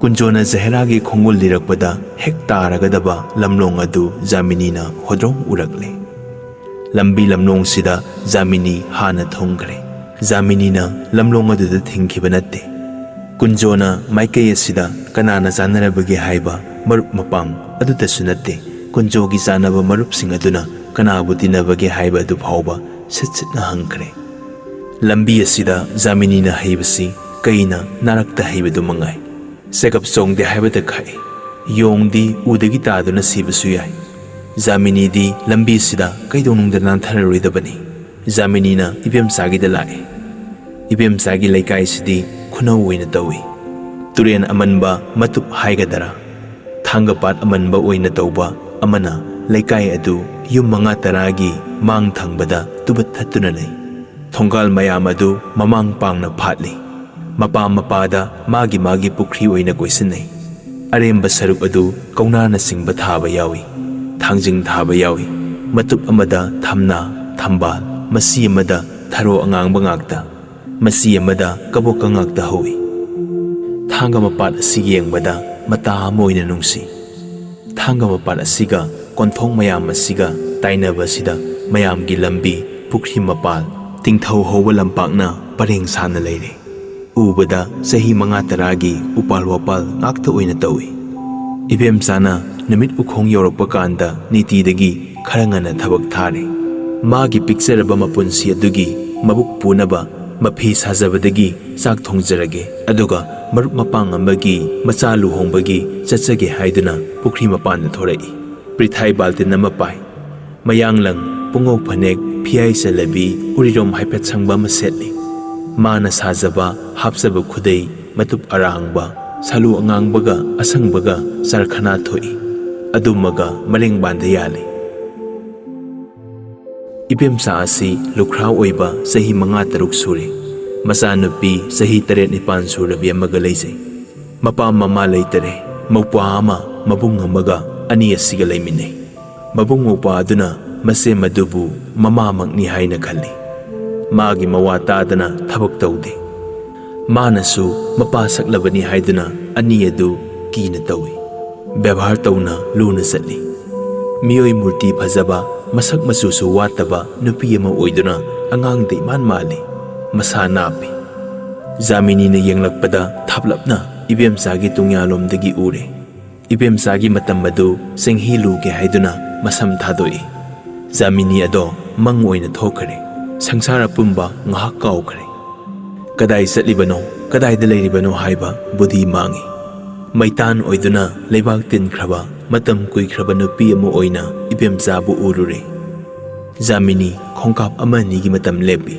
ꯀꯨꯟꯖꯣꯅ ꯖꯍꯦꯔꯥꯒꯤ ꯈꯣꯡꯒꯨꯜ ꯂꯤꯔꯛꯄꯗ ꯍꯦꯛ ꯇꯥꯔꯒꯗꯕ ꯂꯝꯂꯣꯡ ꯑꯗꯨ ꯖꯥꯃꯤꯅꯤꯅ ꯍꯣꯗ꯭ꯔꯣꯡ ꯎꯔꯛꯂꯦ꯫ ꯂꯝꯕꯤ ꯂꯝꯂꯣꯡꯁꯤꯗ ꯖꯥꯃꯤꯅꯤ ꯍꯥꯟꯅ ꯊꯨꯡꯈ꯭ꯔꯦ꯫ ꯖꯥꯃꯤꯅꯤꯅ ꯂꯝꯂꯣꯡ ꯑꯗꯨꯗ ꯊꯤꯡꯈꯤꯕ ꯅꯠꯇꯦ꯫ ꯀꯨꯟꯖꯣꯅ ꯃꯥꯏꯀꯩ ꯑꯁꯤꯗ ꯀꯅꯥꯅ ꯆꯥꯟꯅꯔꯕꯒꯦ ꯍꯥꯏꯕ ꯃꯔꯨꯞ ꯃꯄꯥꯡ ꯑꯗꯨꯗꯁꯨ ꯅꯠꯇꯦ, ꯀꯨꯟꯖꯣꯒꯤ ꯆꯥꯟꯅꯕ ꯃꯔꯨꯞꯁꯤꯡ ꯑꯗꯨꯅ ꯀꯅꯥꯕꯨ ꯇꯤꯟꯅꯕꯒꯦ ꯍꯥꯏꯕ ꯑꯗꯨ ꯐꯥꯎꯕ ꯁꯤꯠ ꯁꯤꯠꯅ ꯍꯪꯈ꯭ꯔꯦ꯫ ꯂꯝꯕꯤ ꯑꯁꯤꯗ ꯖꯥꯃꯤꯅꯤꯅ ꯍꯩꯕꯁꯤ ꯀꯩꯅ ꯅꯥꯔꯛꯇ ꯍꯩꯕꯗꯨ ꯃꯉꯥꯏ꯫ ꯆꯦꯒꯞ ꯆꯣꯡꯗꯦ ꯍꯥꯏꯕꯗ ꯈꯥꯛꯏ꯫ ꯌꯣꯡꯗꯤ ꯎꯗꯒꯤ ꯇꯥꯗꯨꯅ ꯁꯤꯕꯁꯨ ꯌꯥꯏ꯫ ꯖꯥꯃꯤꯅꯤꯗꯤ ꯂꯝꯕꯤꯁꯤꯗ ꯀꯩꯗꯧꯅꯨꯡꯗ ꯅꯥꯟꯊꯔꯔꯣꯏꯗꯕꯅꯤ꯫ ꯖꯥꯃꯤꯅꯤꯅ ꯏꯕꯦꯝꯆꯥꯒꯤꯗ ꯂꯥꯛꯏ꯫ ꯏꯕꯦꯝꯆꯥꯒꯤ ꯂꯩꯀꯥꯏꯁꯤꯗꯤ ꯈꯨꯅꯧ ꯑꯣꯏꯅ ꯇꯧꯏ꯫ ꯇꯨꯔꯦꯟ ꯑꯃꯟꯕ ꯃꯇꯨꯞ ꯍꯥꯏꯒꯗꯔꯥ, ꯊꯥꯡꯒꯄꯥꯠ ꯑꯃꯟꯕ ꯑꯣꯏꯅ ꯇꯧꯕ ꯑꯃꯅ ꯂꯩꯀꯥꯏ ꯑꯗꯨ ꯌꯨꯝ ꯃꯉꯥ ꯇꯔꯥꯒꯤ ꯃꯥꯡ ꯊꯪꯕꯗ ꯇꯨꯕꯠ ꯊꯠꯇꯨꯅ ꯂꯩ꯫ ꯊꯣꯡꯒꯥꯜ ꯃꯌꯥꯝ ꯑꯗꯨ ꯃꯃꯥꯡ ꯄꯥꯡꯅ ꯐꯥꯠꯂꯤ꯫ ꯃꯄꯥ ꯃꯄꯥꯗ ꯃꯥꯒꯤ ꯃꯥꯒꯤ ꯄꯨꯈ꯭ꯔꯤ ꯑꯣꯏꯅ ꯀꯣꯏꯁꯤꯟꯅꯩ꯫ ꯑꯔꯦꯝꯕ ꯁꯔꯨꯛ ꯑꯗꯨ ꯀꯧꯅꯥꯅꯆꯤꯡꯕ ꯊꯥꯕ ꯌꯥꯎꯏ, ꯊꯥꯡꯖꯤꯡ ꯊꯥꯕ ꯌꯥꯎꯏ꯫ ꯃꯇꯨꯞ ꯑꯃꯗ ꯊꯝꯅꯥ, ꯊꯝꯕꯥꯜ, ꯃꯁꯤ ꯑꯃꯗ ꯊꯔꯣ ꯑꯉꯥꯡꯕ ꯉꯥꯛꯇ, ꯃꯁꯤ ꯑꯃꯗ ꯀꯕꯣꯛꯀ ꯉꯥꯛꯇ ꯍꯧꯏ꯫ ꯊꯥꯡꯒ ꯃꯄꯥꯠ ꯑꯁꯤ ꯌꯦꯡꯕꯗ ꯃꯇꯥ ꯑꯃ ꯑꯣꯏꯅ ꯅꯨꯡꯁꯤ꯫ ꯊꯥꯡꯒ ꯃꯄꯥꯟ ꯑꯁꯤꯒ ꯀꯣꯟꯊꯣꯡ ꯃꯌꯥꯝ ꯑꯁꯤꯒ ꯇꯥꯏꯅꯕꯁꯤꯗ ꯃꯌꯥꯝꯒꯤ ꯂꯝꯕꯤ, ꯄꯨꯈ꯭ꯔꯤ ꯃꯄꯥꯜ, ꯇꯤꯡꯊꯧ ꯍꯧꯕ ꯂꯝꯄꯥꯛꯅ ꯄꯔꯦꯡ ꯁꯥꯅ ꯂꯩꯔꯦ꯫ ꯎꯕꯗ ꯆꯍꯤ ꯃꯉꯥ ꯇꯔꯥꯒꯤ ꯎꯄꯥꯜ ꯋꯥꯄꯥꯜ ꯉꯥꯛꯇ ꯑꯣꯏꯅ ꯇꯧꯏ꯫ ꯏꯕꯦꯝꯆꯥꯅ ꯅꯨꯃꯤꯠ ꯎꯈꯣꯡ ꯌꯧꯔꯛꯄ ꯀꯥꯟꯗ ꯅꯤꯇꯤꯗꯒꯤ ꯈꯔ ꯉꯟꯅ ꯊꯕꯛ ꯊꯥꯔꯦ꯫ ꯃꯥꯒꯤ ꯄꯤꯛꯆꯔꯕ ꯃꯄꯨꯟꯁꯤ ꯑꯗꯨꯒꯤ ꯃꯕꯨꯛ ꯄꯨꯅꯕ ꯃꯐꯤ ꯁꯥꯖꯕꯗꯒꯤ ꯆꯥꯛ ꯊꯣꯡꯖꯔꯒꯦ, ꯑꯗꯨꯒ ꯃꯔꯨꯞ ꯃꯄꯥꯡ ꯑꯃꯒꯤ ꯃꯆꯥ ꯂꯨꯍꯣꯡꯕꯒꯤ ꯆꯠꯆꯒꯦ ꯍꯥꯏꯗꯨꯅ ꯄꯨꯈ꯭ꯔꯤ ꯃꯄꯥꯟꯗ ꯊꯣꯔꯛꯏ꯫ ꯄ꯭ꯔꯤꯊꯥꯏ ꯕꯥꯜꯇꯤꯟ ꯑꯃ ꯄꯥꯏ꯫ ꯃꯌꯥꯡꯂꯪ, ꯄꯨꯡꯉꯧ ꯐꯅꯦꯛ, ꯐꯤꯌꯥꯏ ꯆꯜꯂꯕꯤ, ꯎꯔꯤꯔꯣꯝ ꯍꯥꯏꯐꯦꯠ ꯁꯪꯕ ꯑꯃ ꯁꯦꯠꯂꯤ꯫ ꯃꯥꯅ ꯁꯥꯖꯕ, ꯍꯥꯞꯆꯕ ꯈꯨꯗꯩ, ꯃꯇꯨꯞ ꯑꯔꯥꯡꯕ, ꯁꯥꯂꯨ ꯑꯉꯥꯡꯕꯒ ꯑꯁꯪꯕꯒ ꯆꯔꯈꯅꯥ ꯊꯣꯛꯏ꯫ ꯑꯗꯨꯃꯒ ꯃꯔꯦꯡꯕꯥꯟꯗ ꯌꯥꯜꯂꯤ꯫ ꯏꯕꯦꯝꯆꯥ ꯑꯁꯤ ꯂꯨꯈ꯭ꯔꯥ ꯑꯣꯏꯕ ꯆꯍꯤ ꯃꯉꯥ ꯇꯔꯨꯛ ꯁꯨꯔꯦ꯫ ꯃꯆꯥꯅꯨꯄꯤ ꯆꯍꯤ ꯇꯔꯦꯠ ꯅꯤꯄꯥꯟ ꯁꯨꯔꯕꯤ ꯑꯃꯒ ꯂꯩꯖꯩ꯫ ꯃꯄꯥ ꯃꯃꯥ ꯂꯩꯇꯔꯦ꯫ ꯃꯧꯄ꯭ꯋꯥ ꯑꯃ, ꯃꯕꯨꯡ ꯑꯃꯒ ꯑꯅꯤ ꯑꯁꯤꯒ ꯂꯩꯃꯤꯟꯅꯩ꯫ ꯃꯕꯨꯡ ꯃꯧꯄ꯭ꯋꯥ ꯑꯗꯨꯅ ꯃꯆꯦ ꯃꯗꯨꯕꯨ ꯃꯃꯥꯃꯛꯅꯤ ꯍꯥꯏꯅ ꯈꯜꯂꯤ꯫ ꯃꯥꯒꯤ ꯃꯋꯥ ꯇꯥꯗꯅ ꯊꯕꯛ ꯇꯧꯗꯦ꯫ ꯃꯥꯅꯁꯨ ꯃꯄꯥ ꯁꯛꯂꯕꯅꯤ ꯍꯥꯏꯗꯨꯅ ꯑꯅꯤ ꯑꯗꯨ ꯀꯤꯅ ꯇꯧꯏ꯫ ꯕꯦꯕꯥꯔ ꯇꯧꯅ ꯂꯨꯅ ꯆꯠꯂꯤ꯫ ꯃꯤꯑꯣꯏ ꯃꯨꯔꯇꯤ ꯐꯖꯕ, ꯃꯁꯛ ꯃꯆꯨꯁꯨ ꯋꯥꯠꯇꯕ ꯅꯨꯄꯤ ꯑꯃ ꯑꯣꯏꯗꯨꯅ ꯑꯉꯥꯡꯗ ꯏꯃꯥꯟ ꯃꯥꯜꯂꯤ꯫ ꯃꯁꯥ ꯅꯥꯞꯄꯤ꯫ ꯖꯥꯃꯤꯅꯤꯅ ꯌꯦꯡꯂꯛꯄꯗ ꯊꯥꯞꯂꯞꯅ ꯏꯕꯦꯝꯆꯥꯒꯤ ꯇꯨꯡꯌꯥꯂꯣꯝꯗꯒꯤ ꯎꯔꯦ꯫ ꯏꯕꯦꯝꯆꯥꯒꯤ ꯃꯇꯝ ꯑꯗꯨ ꯆꯦꯡꯍꯤ ꯂꯨꯒꯦ ꯍꯥꯏꯗꯨꯅ ꯃꯁꯝ ꯊꯥꯗꯣꯛꯏ꯫ ꯖꯥꯃꯤꯅꯤ ꯑꯗꯣ ꯃꯪ ꯑꯣꯏꯅ ꯊꯣꯛꯈ꯭ꯔꯦ꯫ ꯁꯪꯁꯥꯔ ꯑꯄꯨꯝꯕ ꯉꯥꯏꯍꯥꯛ ꯀꯥꯎꯈ꯭ꯔꯦ꯫ ꯀꯗꯥꯏ ꯆꯠꯂꯤꯕꯅꯣ, ꯀꯗꯥꯏꯗ ꯂꯩꯔꯤꯕꯅꯣ ꯍꯥꯏꯕ ꯕꯨꯙꯤ ꯃꯥꯡꯏ꯫ ꯃꯩꯇꯥꯟ ꯑꯣꯏꯗꯨꯅ ꯂꯩꯕꯥꯛ ꯇꯤꯟꯈ꯭ꯔꯕ, ꯃꯇꯝ ꯀꯨꯏꯈ꯭ꯔꯕ ꯅꯨꯄꯤ ꯑꯃ ꯑꯣꯏꯅ ꯏꯕꯦꯝꯆꯥꯕꯨ ꯎꯔꯨꯔꯦ꯫ ꯖꯥꯃꯤꯅꯤ ꯈꯣꯡꯀꯥꯞ ꯑꯃ ꯑꯅꯤꯒꯤ ꯃꯇꯝ ꯂꯦꯞꯄꯤ꯫